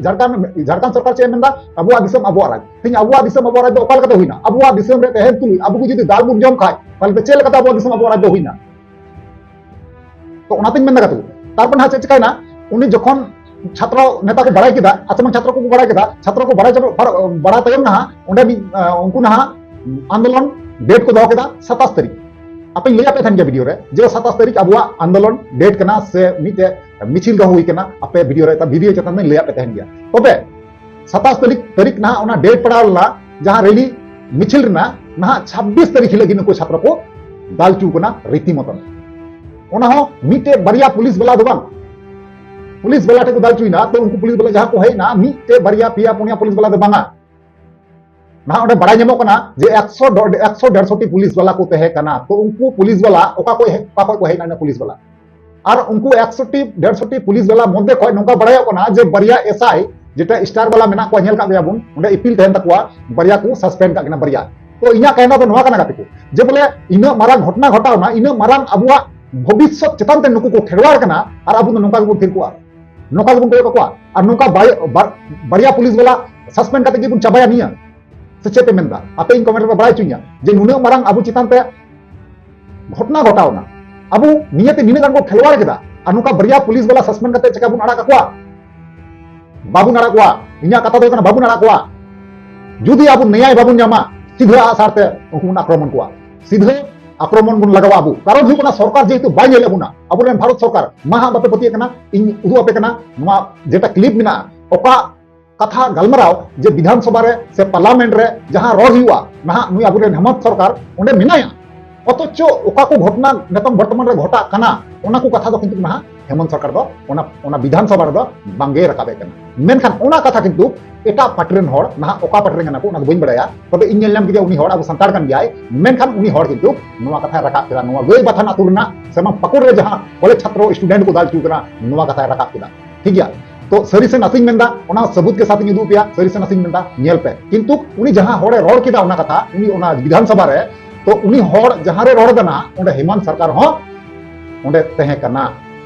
ᱡᱷᱟᱲᱠᱷᱚᱸᱰ, ᱡᱷᱟᱲᱠᱷᱚᱸᱰ ᱥᱚᱨᱠᱟᱨ ᱪᱮᱫ ᱮ ᱢᱮᱱᱫᱟ? ᱟᱵᱚᱣᱟᱜ ᱫᱤᱥᱚᱢ ᱟᱵᱚᱣᱟᱜ ᱨᱟᱡᱽ᱾ ᱛᱮᱦᱮᱧ ᱟᱵᱚᱣᱟᱜ ᱫᱤᱥᱚᱢ ᱟᱵᱚᱣᱟᱜ ᱨᱟᱡᱽ ᱫᱚ ᱚᱠᱟ ᱞᱮᱠᱟᱛᱮ ᱦᱩᱭᱱᱟ? ᱟᱵᱚᱣᱟᱜ ᱫᱤᱥᱚᱢ ᱨᱮ ᱛᱟᱦᱮᱱ ᱛᱩᱞᱩᱡ ᱟᱵᱚ ᱠᱚ ᱡᱩᱫᱤ ᱫᱟᱞ ᱵᱚᱱ ᱡᱚᱢ ᱠᱷᱟᱡ, ᱛᱟᱦᱞᱮ ᱪᱮᱫ ᱞᱮᱠᱟᱛᱮ ᱟᱵᱚᱣᱟᱜ ᱫᱤᱥᱚᱢ ᱟᱵᱚᱣᱟᱜ ᱨᱟᱡᱽ ᱫᱚ ᱦᱩᱭᱱᱟ? ᱛᱚ ᱚᱱᱟᱛᱤᱧ ᱢᱮᱱᱫᱟ ᱜᱟᱛᱮ ᱠᱚ, ᱛᱟᱨᱯᱚᱨ ᱱᱟᱦᱟᱜ ᱪᱮᱫ ᱪᱤᱠᱟᱭᱱᱟ, ᱩᱱᱤ ᱡᱚᱠᱷᱚᱱ ᱪᱷᱟᱛᱨᱚ ᱱᱮᱛᱟ ᱠᱚ ᱵᱟᱲᱟᱭ ᱠᱮᱫᱟ, ᱟᱪᱪᱷᱟ ᱵᱟᱝ, ᱪᱷᱟᱛᱨᱚ ᱠᱚᱠᱚ ᱵᱟᱲᱟᱭ ᱠᱮᱫᱟ, ᱪᱷᱟᱛᱨᱚ ᱠᱚ ᱵᱟᱲᱟᱭ ᱪᱟᱵᱟ-, ᱵᱟᱲᱟ-, ᱵᱟᱲᱟ ᱛᱟᱭᱚᱢ ᱱᱟᱦᱟᱜ ᱚᱸᱰᱮ ᱢᱤᱫ, ᱟᱸ, ᱩᱱᱠᱩ ᱱᱟᱦᱟᱜ ᱟᱱᱫᱳᱞᱚᱱ ᱰᱮᱴ ᱠᱚ ᱫᱚᱦᱚ ᱠᱮᱫᱟ ᱥᱟᱛᱟᱥ ᱛᱟᱹᱨᱤᱠᱷ᱾ ᱟᱯᱮᱧ ᱞᱟᱹᱭᱟᱫ ᱯᱮ ᱛᱟᱦᱮᱱ ᱜᱮᱭᱟ ᱵᱷᱤᱰᱤᱭᱳ ᱨᱮ ᱡᱮ ᱥᱟᱛᱟᱥ ᱛᱟᱹᱨᱤᱠᱷ ᱟᱵᱚᱣᱟᱜ ᱟᱱᱫᱳᱞᱚᱱ ᱰᱮᱴ ᱠᱟᱱᱟ ᱥᱮ ᱢᱤᱫᱴᱮᱡ ᱢᱤᱪᱷᱤᱞ ᱫᱚᱦᱚ ᱦᱩᱭ ᱠᱟᱱᱟ, ᱟᱯᱮ ᱵᱷᱤᱰᱤᱭᱳ ᱨᱮ, ᱵᱷᱤᱰᱤᱭᱳ ᱪᱮᱛᱟᱱ ᱨᱮᱧ ᱞᱟᱹᱭᱟᱫ ᱯᱮ ᱛᱟᱦᱮᱱ ᱜᱮᱭᱟ᱾ ᱛᱚᱵᱮ ᱥᱟᱛᱟᱥ ᱛᱟᱹᱨᱤᱠᱷ, ᱛᱟᱹᱨᱤᱠᱷ ᱱᱟᱦᱟᱜ ᱚᱱᱟ ᱰᱮᱴ ᱯᱟᱲᱟᱣ ᱞᱮᱱᱟ, ᱡᱟᱦᱟᱸ ᱨᱮᱞᱤ ᱢᱤᱪᱷᱤᱞ ᱨᱮᱱᱟᱜ ᱱᱟᱦᱟᱜ ᱪᱷᱟᱵᱵᱤᱥ ᱛᱟᱹᱨᱤᱠᱷ ᱦᱤᱞᱳᱜ ᱜᱮ ᱱᱩᱠᱩ ᱪᱷᱟᱛᱨᱚ ᱠᱚ ᱫᱟᱞ ᱦᱚᱪᱚ ᱠᱟᱱᱟ ᱨᱤᱛᱤ ᱢᱚᱛᱚᱱ᱾ ᱚᱱᱟ ᱦᱚᱸ ᱢᱤᱫᱴᱮᱡ ᱵᱟᱨᱭᱟ ᱯᱩᱞᱤᱥ ᱵᱟᱞᱟ ᱫᱚ ᱵᱟᱝ, ᱯᱩᱞᱤᱥ ᱵᱟᱞᱟ ᱴᱷᱮᱱ ᱠᱚ ᱫᱟᱞ ᱦᱚᱪᱚᱭᱮᱱᱟ᱾ ᱛᱚ ᱩᱱᱠᱩ ᱯᱩᱞᱤᱥ ᱵᱟᱞᱟ ᱡᱟᱦᱟᱸ ᱠᱚ ᱦᱮᱡ ᱮᱱᱟ, ᱢᱤᱫᱴᱮᱡ ᱵᱟᱨᱭᱟ ᱯᱮᱭᱟ ᱯᱩᱱᱭᱟ ᱯᱩᱞᱤᱥ ᱵᱟᱞᱟ ᱫᱚ ᱵᱟᱝᱟ, ᱱᱟᱦᱟᱜ ᱚᱸᱰᱮ ᱵᱟᱲᱟᱭ ᱧᱟᱢᱚᱜ ᱠᱟᱱᱟ ᱡᱮ ᱮᱠᱥᱚ ᱰᱚ-, ᱮᱠᱥᱚ ᱰᱮᱲᱥᱚ ᱴᱤ ᱯᱩᱞᱤᱥ ᱵᱟᱞᱟ ᱠᱚ ᱛᱟᱦᱮᱸ ᱠᱟᱱᱟ᱾ ᱛᱚ ᱩᱱᱠᱩ ᱯᱩᱞᱤᱥ ᱵᱟᱞᱟ ᱚᱠᱟ ᱠᱷᱚᱡ ᱦᱮᱡ, ᱚᱠᱟ ᱠᱷᱚᱡ ᱠᱚ ᱦᱮᱡ ᱮᱱᱟ ᱤᱱᱟᱹ ᱯᱩᱞᱤᱥ ᱵᱟᱞᱟ? ᱟᱨ ᱩᱱᱠᱩ ᱮᱠᱥᱚ ᱴᱤ, ᱰᱮᱲᱥᱚ ᱴᱤ ᱯᱩᱞᱤᱥ ᱵᱟᱞᱟ ᱢᱚᱫᱽᱫᱷᱮ ᱠᱷᱚᱡ ᱱᱚᱝᱠᱟ ᱵᱟᱲᱟᱭᱚᱜ ᱠᱟᱱᱟ ᱡᱮ ᱵᱟᱨᱭᱟ ᱮᱥ ᱟᱭ, ᱡᱮᱴᱟ ᱥᱴᱟᱨ ᱵᱟᱞᱟ ᱢᱮᱱᱟᱜ ᱠᱚᱣᱟ, ᱧᱮᱞ ᱠᱟᱜ ᱜᱮᱭᱟ ᱵᱚᱱ, ᱚᱸᱰᱮ ᱤᱯᱤᱞ ᱛᱟᱦᱮᱱ ᱛᱟᱠᱚᱣᱟ, ᱵᱟᱨᱭᱟ ᱠᱚ ᱥᱟᱥᱯᱮᱱᱰ ᱠᱟᱜ ᱠᱤᱱᱟ ᱵᱟᱨᱭᱟ᱾ ᱛᱚ ᱤᱧᱟᱹᱜ ᱠᱟᱦᱱᱟ ᱫᱚ ᱱᱚᱣᱟ ᱠᱟᱱᱟ ᱜᱟᱛᱮ ᱠᱚ, ᱡᱮ ᱵᱚᱞᱮ ᱤᱱᱟᱹᱜ ᱢᱟᱨᱟᱝ ᱜᱷᱚᱴᱚᱱᱟ ᱜᱷᱚᱴᱟᱣ ᱮᱱᱟ, ᱤᱱᱟᱹᱜ ᱢᱟᱨᱟᱝ ᱟᱵᱚᱣᱟᱜ ᱵᱷᱚᱵᱤᱥᱥᱚᱛ ᱪᱮᱛᱟᱱ ᱛᱮ ᱱᱩᱠᱩ ᱠᱚ ᱠᱷᱮᱞᱣᱟᱲ ᱠᱟᱱᱟ, ᱟᱨ ᱟᱵᱚ ᱫᱚ ᱱᱚᱝᱠᱟ ᱜᱮᱵᱚᱱ ᱛᱷᱤᱨ ᱠᱚᱜᱼᱟ, ᱱᱚᱝᱠᱟ ᱜᱮᱵᱚᱱ ᱠᱚᱭᱚᱜ ᱠᱟᱠᱚᱣᱟ᱾ ᱟᱨ ᱱᱚᱝᱠᱟ ᱵᱟᱭ-, ᱵᱟᱨ-, ᱵᱟᱨᱭᱟ ᱯᱩᱞᱤᱥ ᱵᱟᱞᱟ ᱥᱟᱥᱯᱮᱱᱰ ᱠᱟᱛᱮ ᱜᱮᱵᱚᱱ ᱪᱟᱵᱟᱭᱟ ᱱᱤᱭᱟᱹ? ᱥᱮ ᱪᱮᱫ ᱯᱮ ᱢᱮᱱᱫᱟ? ᱟᱯᱮ ᱤᱧ ᱠᱚᱢᱮᱱᱴ ᱨᱮ ᱵᱟᱲᱟᱭ ᱦᱚᱪᱚᱧᱟ ᱡᱮ ᱱᱩᱱᱟᱹᱜ ᱢᱟᱨᱟᱝ ᱟᱵᱚ ᱪᱮᱛᱟᱱ ᱛᱮ ᱜᱷᱚᱴᱚᱱᱟ ᱜᱷᱚᱴᱟᱣ ᱮᱱᱟ, ᱟᱵᱚ ᱱᱤᱭᱟᱹᱛᱮ ᱱᱤᱱᱟᱹᱜ ᱜᱟᱱ ᱠᱚ ᱠᱷᱮᱞᱣᱟᱲ ᱠᱮᱫᱟ, ᱟᱨ ᱱᱚᱝᱠᱟ ᱵᱟᱨᱭᱟ ᱯᱩᱞᱤᱥ ᱵᱟᱞᱟ ᱥᱟᱥᱯᱮᱱᱰ ᱠᱟᱛᱮ ᱪᱮᱠᱟ ᱵᱚᱱ ᱟᱲᱟᱜ ᱠᱟᱠᱚᱣᱟ? ᱵᱟᱵᱚᱱ ᱟᱲᱟᱜ ᱠᱚᱣᱟ᱾ ᱤᱧᱟᱹᱜ ᱠᱟᱛᱷᱟ ᱫᱚ ᱦᱩᱭᱩᱜ ᱠᱟᱱᱟ, ᱵᱟᱵᱚᱱ ᱟᱲᱟᱜ ᱠᱚᱣᱟ᱾ ᱡᱩᱫᱤ ᱟᱵᱚ ᱱᱮᱭᱟᱭ ᱵᱟᱵᱚᱱ ᱧᱟᱢᱟ, ᱥᱤᱫᱷᱟᱹ ᱟᱜ ᱥᱟᱨ ᱛᱮ ᱩᱱᱠᱩ ᱵᱚᱱ ᱟᱠᱨᱚᱢᱚᱱ ᱠᱚᱣᱟ, ᱥᱤᱫᱷᱟᱹ ᱟᱠᱨᱚᱢᱚᱱ ᱵᱚᱱ ᱞᱟᱜᱟᱣᱟ ᱟᱵᱚ᱾ ᱠᱟᱨᱚᱱ ᱦᱩᱭᱩᱜ ᱠᱟᱱᱟ, ᱥᱚᱨᱠᱟᱨ ᱡᱮᱦᱮᱛᱩ ᱵᱟᱭ ᱧᱮᱞᱮᱫ ᱵᱚᱱᱟ, ᱟᱵᱚᱨᱮᱱ ᱵᱷᱟᱨᱚᱛ ᱥᱚᱨᱠᱟᱨ, ᱢᱟ ᱦᱟᱸᱜ ᱵᱟᱯᱮ ᱯᱟᱹᱛᱭᱟᱹᱜ ᱠᱟᱱᱟ, ᱤᱧ ᱩᱫᱩᱜ ᱟᱯᱮ ᱠᱟᱱᱟ, ᱱᱚᱣᱟ ᱡᱮᱴᱟ ᱠᱞᱤᱯ ᱢᱮᱱᱟᱜᱼᱟ, ᱚᱠᱟ ᱠᱟᱛᱷᱟ ᱜᱟᱞᱢᱟᱨᱟᱣ ᱡᱮ ᱵᱤᱫᱷᱟᱱ ᱥᱚᱵᱷᱟ ᱨᱮ ᱥᱮ ᱯᱟᱨᱞᱟᱢᱮᱱᱴ ᱨᱮ ᱡᱟᱦᱟᱸ ᱨᱚᱲ ᱦᱩᱭᱩᱜᱼᱟ, ᱱᱟᱦᱟᱜ ᱱᱩᱭ ᱟᱵᱚᱨᱮᱱ ᱦᱮᱢᱚᱱᱛ ᱥᱚᱨᱠᱟᱨ ᱚᱸᱰᱮ ᱢᱮᱱᱟᱭᱟ, ᱚᱛᱷᱚᱪᱚ ᱚᱠᱟ ᱠᱚ ᱜᱷᱚᱴᱚᱱᱟ ᱱᱤᱛᱚᱝ ᱵᱚᱨᱛᱚᱢᱟᱱ ᱨᱮ ᱜᱷᱚᱴᱟᱜ ᱠᱟᱱᱟ, ᱚᱱᱟ ᱠᱚ ᱠᱟᱛᱷᱟ ᱫᱚ ᱠᱤᱱᱛᱩ ᱱᱟᱦᱟᱜ ᱦᱮᱢᱚᱱᱛ ᱥᱚᱨᱠᱟᱨ ᱫᱚ ᱚᱱᱟ, ᱚᱱᱟ ᱵᱤᱫᱷᱟᱱ ᱥᱚᱵᱷᱟ ᱨᱮᱫᱚ ᱵᱟᱝᱜᱮ ᱨᱟᱠᱟᱵᱮᱫ ᱠᱟᱱᱟ᱾ ᱢᱮᱱᱠᱷᱟᱱ ᱚᱱᱟ ᱠᱟᱛᱷᱟ ᱠᱤᱱᱛᱩ ᱮᱴᱟᱜ ᱯᱟᱨᱴᱤ ᱨᱮᱱ ᱦᱚᱲ, ᱱᱟᱦᱟᱜ ᱚᱠᱟ ᱯᱟᱨᱴᱤ ᱨᱮᱱ ᱠᱟᱱᱟ ᱠᱚ, ᱚᱱᱟ ᱫᱚ ᱵᱟᱹᱧ ᱵᱟᱲᱟᱭᱟ, ᱛᱚᱵᱮ ᱤᱧ ᱧᱮᱞ ᱧᱟᱢ ᱠᱮᱫᱮᱭᱟ, ᱩᱱᱤ ᱦᱚᱲ ᱟᱵᱚ ᱥᱟᱱᱛᱟᱲ ᱠᱟᱱ ᱜᱮᱭᱟᱭ, ᱢᱮᱱᱠᱷᱟᱱ ᱩᱱᱤ ᱦᱚᱲ ᱠᱤᱱᱛᱩ ᱱᱚᱣᱟ ᱠᱟᱛᱷᱟᱭ ᱨᱟᱠᱟᱵ ᱠᱮᱫᱟ, ᱱᱚᱣᱟ ᱜᱟᱹᱭ ᱵᱟᱛᱷᱟᱱ ᱟᱹᱛᱩ ᱨᱮᱱᱟᱜ ᱥᱮ ᱯᱟᱹᱠᱩᱲ ᱨᱮ ᱡᱟᱦᱟᱸ ᱠᱚᱞᱮᱡᱽ ᱪᱷᱟᱛᱨᱚ ᱥᱴᱩᱰᱮᱱᱴ ᱠᱚ ᱫᱟᱞ ᱦᱚᱪᱚ ᱠᱟᱱᱟ, ᱱᱚᱣᱟ ᱠᱟᱛᱷᱟᱭ ᱨᱟᱠᱟᱵ ᱠᱮᱫᱟ᱾ ᱴᱷᱤᱠ ᱜᱮᱭᱟ, ᱛᱚ ᱥᱟᱹᱨᱤ ᱥᱮ ᱱᱟᱥᱮᱧ ᱢᱮᱱᱫᱟ, ᱚᱱᱟ ᱥᱟᱹᱵᱩᱛ ᱠᱮ ᱥᱟᱛᱷ ᱤᱧ ᱩᱫᱩᱜ ᱯᱮᱭᱟ, ᱥᱟᱹᱨᱤ ᱥᱮ ᱱᱟᱥᱮᱧ ᱢᱮᱱᱫᱟ, ᱧᱮᱞ ᱯᱮ᱾ ᱠᱤᱱᱛᱩ ᱩᱱᱤ ᱡᱟᱦᱟᱸ ᱦᱚᱲᱮ ᱨᱚᱲ ᱠᱮᱫᱟ ᱚᱱᱟ ᱠᱟᱛᱷᱟ, ᱩᱱᱤ ᱚᱱᱟ ᱵᱤᱫᱷᱟᱱ ᱥᱚᱵᱷᱟ ᱨᱮ, ᱛᱚ ᱩᱱᱤ ᱦᱚᱲ ᱡᱟᱦᱟᱸ ᱨᱮ ᱨᱚᱲ ᱮᱫᱟ ᱱᱟᱦᱟᱜ, ᱚᱸᱰᱮ ᱦᱮᱢᱚᱱᱛ ᱥᱚᱨᱠᱟᱨ ᱦᱚᱸ ᱚᱸᱰᱮ ᱛᱟᱦᱮᱸ ᱠᱟᱱᱟ᱾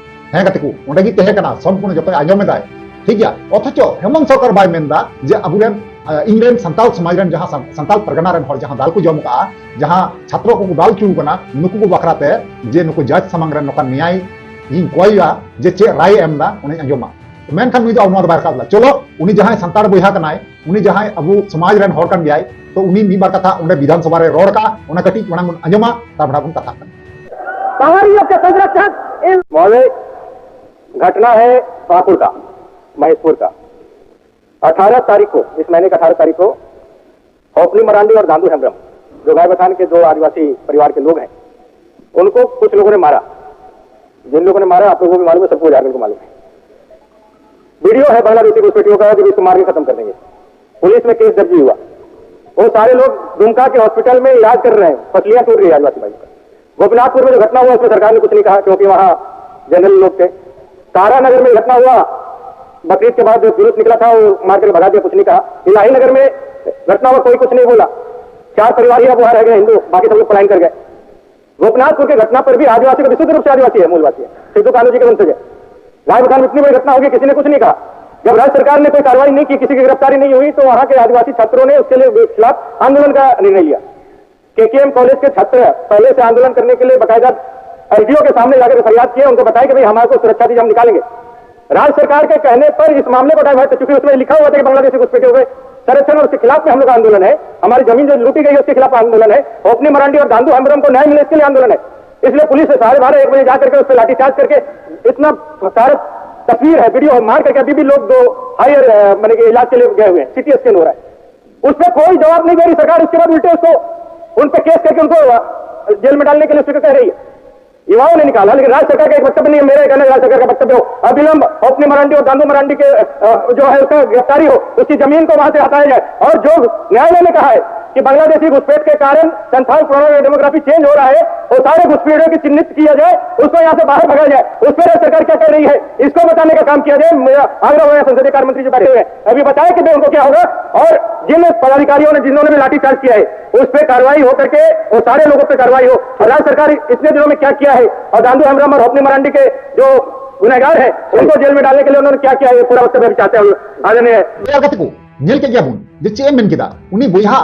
ᱦᱮᱸ ᱜᱟᱛᱮ ᱠᱚ, ᱚᱸᱰᱮ ᱜᱮ ᱛᱟᱦᱮᱸ ᱠᱟᱱᱟ, ᱥᱚᱢᱯᱩᱨᱱᱚ ᱡᱚᱛᱚᱭ ᱟᱸᱡᱚᱢ ᱮᱫᱟᱭ᱾ ᱴᱷᱤᱠ ᱜᱮᱭᱟ, ᱚᱛᱷᱚᱪᱚ ᱦᱮᱢᱚᱱᱛ ᱥᱚᱨᱠᱟᱨ ᱵᱟᱭ ᱢᱮᱱᱫᱟ ᱡᱮ ᱟᱵᱚᱨᱮᱱ, ᱟᱸ, ᱤᱧ ᱨᱮᱱ ᱥᱟᱱᱛᱟᱞ ᱥᱚᱢᱟᱡᱽ ᱨᱮᱱ ᱡᱟᱦᱟᱸ ᱥᱟᱱ-, ᱥᱟᱱᱛᱟᱞ ᱯᱟᱨᱜᱟᱱᱟ ᱨᱮᱱ ᱦᱚᱲ ᱡᱟᱦᱟᱸ ᱫᱟᱞ ᱠᱚ ᱡᱚᱢ ᱠᱟᱜᱼᱟ, ᱡᱟᱦᱟᱸ ᱪᱷᱟᱛᱨᱚ ᱠᱚᱠᱚ ᱫᱟᱞ ᱦᱚᱪᱚ ᱠᱟᱱᱟ, ᱱᱩᱠᱩ ᱠᱚ ᱵᱟᱠᱷᱨᱟ ᱛᱮ ᱡᱮ ᱱᱩᱠᱩ ᱡᱟᱡᱽ ᱥᱟᱢᱟᱝ ᱨᱮ ᱱᱚᱝᱠᱟ ᱱᱮᱭᱟᱭ ᱤᱧ ᱠᱚᱭᱟ ᱡᱮ ᱪᱮᱫ ᱨᱟᱭ ᱮ ᱮᱢ ᱮᱫᱟ, ᱚᱱᱟᱧ ᱟᱸᱡᱚᱢᱟ᱾ ᱢᱮᱱᱠᱷᱟᱱ ᱱᱩᱭ ᱫᱚ ᱱᱚᱣᱟ ᱫᱚ ᱵᱟᱭ ᱨᱟᱠᱟᱵ ᱞᱮᱫᱟ᱾ ᱪᱚᱞᱚ, ᱩᱱᱤ ᱡᱟᱦᱟᱸᱭ ᱥᱟᱱᱛᱟᱲ ᱵᱚᱭᱦᱟ ᱠᱟᱱᱟᱭ, ᱩᱱᱤ ᱡᱟᱦᱟᱸᱭ ᱟᱵᱚ ᱥᱚᱢᱟᱡᱽ ᱨᱮᱱ ᱦᱚᱲ ᱠᱟᱱ ᱜᱮᱭᱟᱭ, ᱛᱚ ᱩᱱᱤ ᱢᱤᱫ ᱵᱟᱨ ᱠᱟᱛᱷᱟ ᱚᱸᱰᱮ ᱵᱤᱫᱷᱟᱱ ᱥᱚᱵᱷᱟ ᱨᱮ ᱨᱚᱲ ᱠᱟᱜᱼᱟ, ᱚᱱᱟ ᱠᱟᱹᱴᱤᱡ ᱢᱟᱲᱟᱝ ᱵᱚᱱ ᱟᱸᱡᱚᱢᱟ, ᱛᱟᱨᱯᱚᱨᱮ ᱵᱚᱱ ᱠᱟᱛᱷᱟᱜ ᱠᱟᱱᱟ᱾ बाहर ही आपके संरक्षक इन महोदय, घटना है पाकुड़ का, महेशपुर का। अठारह तारीख को, इस महीने की अठारह तारीख को होपनी मरांडी और दादू हेम्ब्रम, जो गाय बथान के दो आदिवासी परिवार के लोग हैं, उनको कुछ लोगों ने मारा। जिन लोगों ने मारा, आप लोगों को भी मालूम है, सबको झारखंड को मालूम है। वीडियो है बांग्लादेशी घुसपैठियों का, जो इसको मार के खत्म कर देंगे। पुलिस में केस दर्ज भी हुआ। वो सारे लोग दुमका के हॉस्पिटल में इलाज कर रहे हैं, पसलियां टूट रही है आदिवासी भाई का। गोपीनाथपुर में जो घटना हुआ, उसमें सरकार ने कुछ नहीं कहा, क्योंकि वहाँ जनरल लोग थे। तारा नगर में घटना हुआ, बकरीद के बाद जो जुलूस निकला था, वो मार करके भगा दिया, कुछ नहीं कहा। इलाही नगर में घटना हुआ, कोई कुछ नहीं बोला। चार परिवार ही अब वहाँ रह गए हिंदू, बाकी सब लोग पलायन कर गए। गोपीनाथपुर की घटना पर भी आदिवासी का विशुद्ध रूप से आदिवासी है, मूलवासी है, सिद्धू कान्हू जी के वंशज है। राय बखान में इतनी बड़ी घटना होगी, किसी ने कुछ नहीं कहा। जब राज्य सरकार ने कोई कार्रवाई नहीं की, किसी की गिरफ्तारी नहीं हुई, तो वहाँ के आदिवासी छात्रों ने उसके लिए खिलाफ आंदोलन का निर्णय लिया। केकेएम कॉलेज के छात्र पहले से आंदोलन करने के लिए बाकायदा एसडीओ के सामने जाकर फरियाद किए, उनको बताया कि भाई हमारे को सुरक्षा दीजिए, हम निकालेंगे। राज्य सरकार के कहने पर इस मामले को डाइवर्ट, चूंकि उसमें लिखा हुआ था कि बांग्लादेशी घुसपैठियों के आरक्षण और उसके खिलाफ में हम लोग का आंदोलन है। हमारी जमीन जो लूटी गई है, उसके खिलाफ आंदोलन है। अपनी मरांडी और दांदू हेम्ब्रम को न्याय मिले, इसके लिए आंदोलन है। इसलिए पुलिस ने साढ़े बारह, एक बजे जा करके उस पर लाठीचार्ज करके इतना सारा तस्वीर है, वीडियो है, मार करके अभी भी लोग दो हायर, अ, माने कि इलाज के लिए गए हुए हैं, सीटी स्कैन हो रहा है, उस पर कोई जवाब नहीं दे रही सरकार। उसके बाद उल्टे उसको, उन पर केस करके उनको, अ, जेल में डालने के लिए उसको कह रही है। युवाओं ने निकाला, लेकिन राज्य सरकार का एक वक्तव्य नहीं है। मेरा कहना है, राज्य सरकार का वक्तव्य हो, अविलंब अपनी मरांडी और दांदू मरांडी के, अ, जो है, उसका गिरफ्तारी हो, उसकी जमीन को वहां से हटाया जाए। और जो न्यायालय ने कहा है कि बांग्लादेशी घुसपैठ के कारण संथाल प्रोनो डेमोग्राफी चेंज हो रहा है, वो सारे घुसपैठियों की चिन्हित किया जाए, उसको यहाँ से बाहर भगाया जाए, उस पर राज्य सरकार क्या कर रही है, इसको बताने का काम किया जाए। मेरा आग्रह होगा संसदीय कार्य मंत्री जो बैठे हुए हैं, अभी बताएं कि भाई उनको क्या होगा। और जिन पदाधिकारियों ने, जिन्होंने भी लाठीचार्ज किया है, उस पर कार्रवाई हो करके, वो सारे लोगों पर कार्रवाई हो। और राज्य सरकार इतने दिनों में क्या किया है, और दांदू हेम्ब्रम और अपनी मरांडी के जो गुनहगार हैं, उनको जेल में डालने के लिए उन्होंने क्या किया है, ये पूरा वक्तव्य भी चाहते हैं आदरणीय। ᱧᱮᱞ ᱠᱟᱛᱮ ᱠᱚ ᱧᱮᱞ ᱠᱮᱫ ᱜᱮᱭᱟ ᱵᱚᱱ ᱡᱮ ᱪᱮᱫ ᱮ ᱢᱮᱱ ᱠᱮᱫᱟ ᱩᱱᱤ ᱵᱚᱭᱦᱟ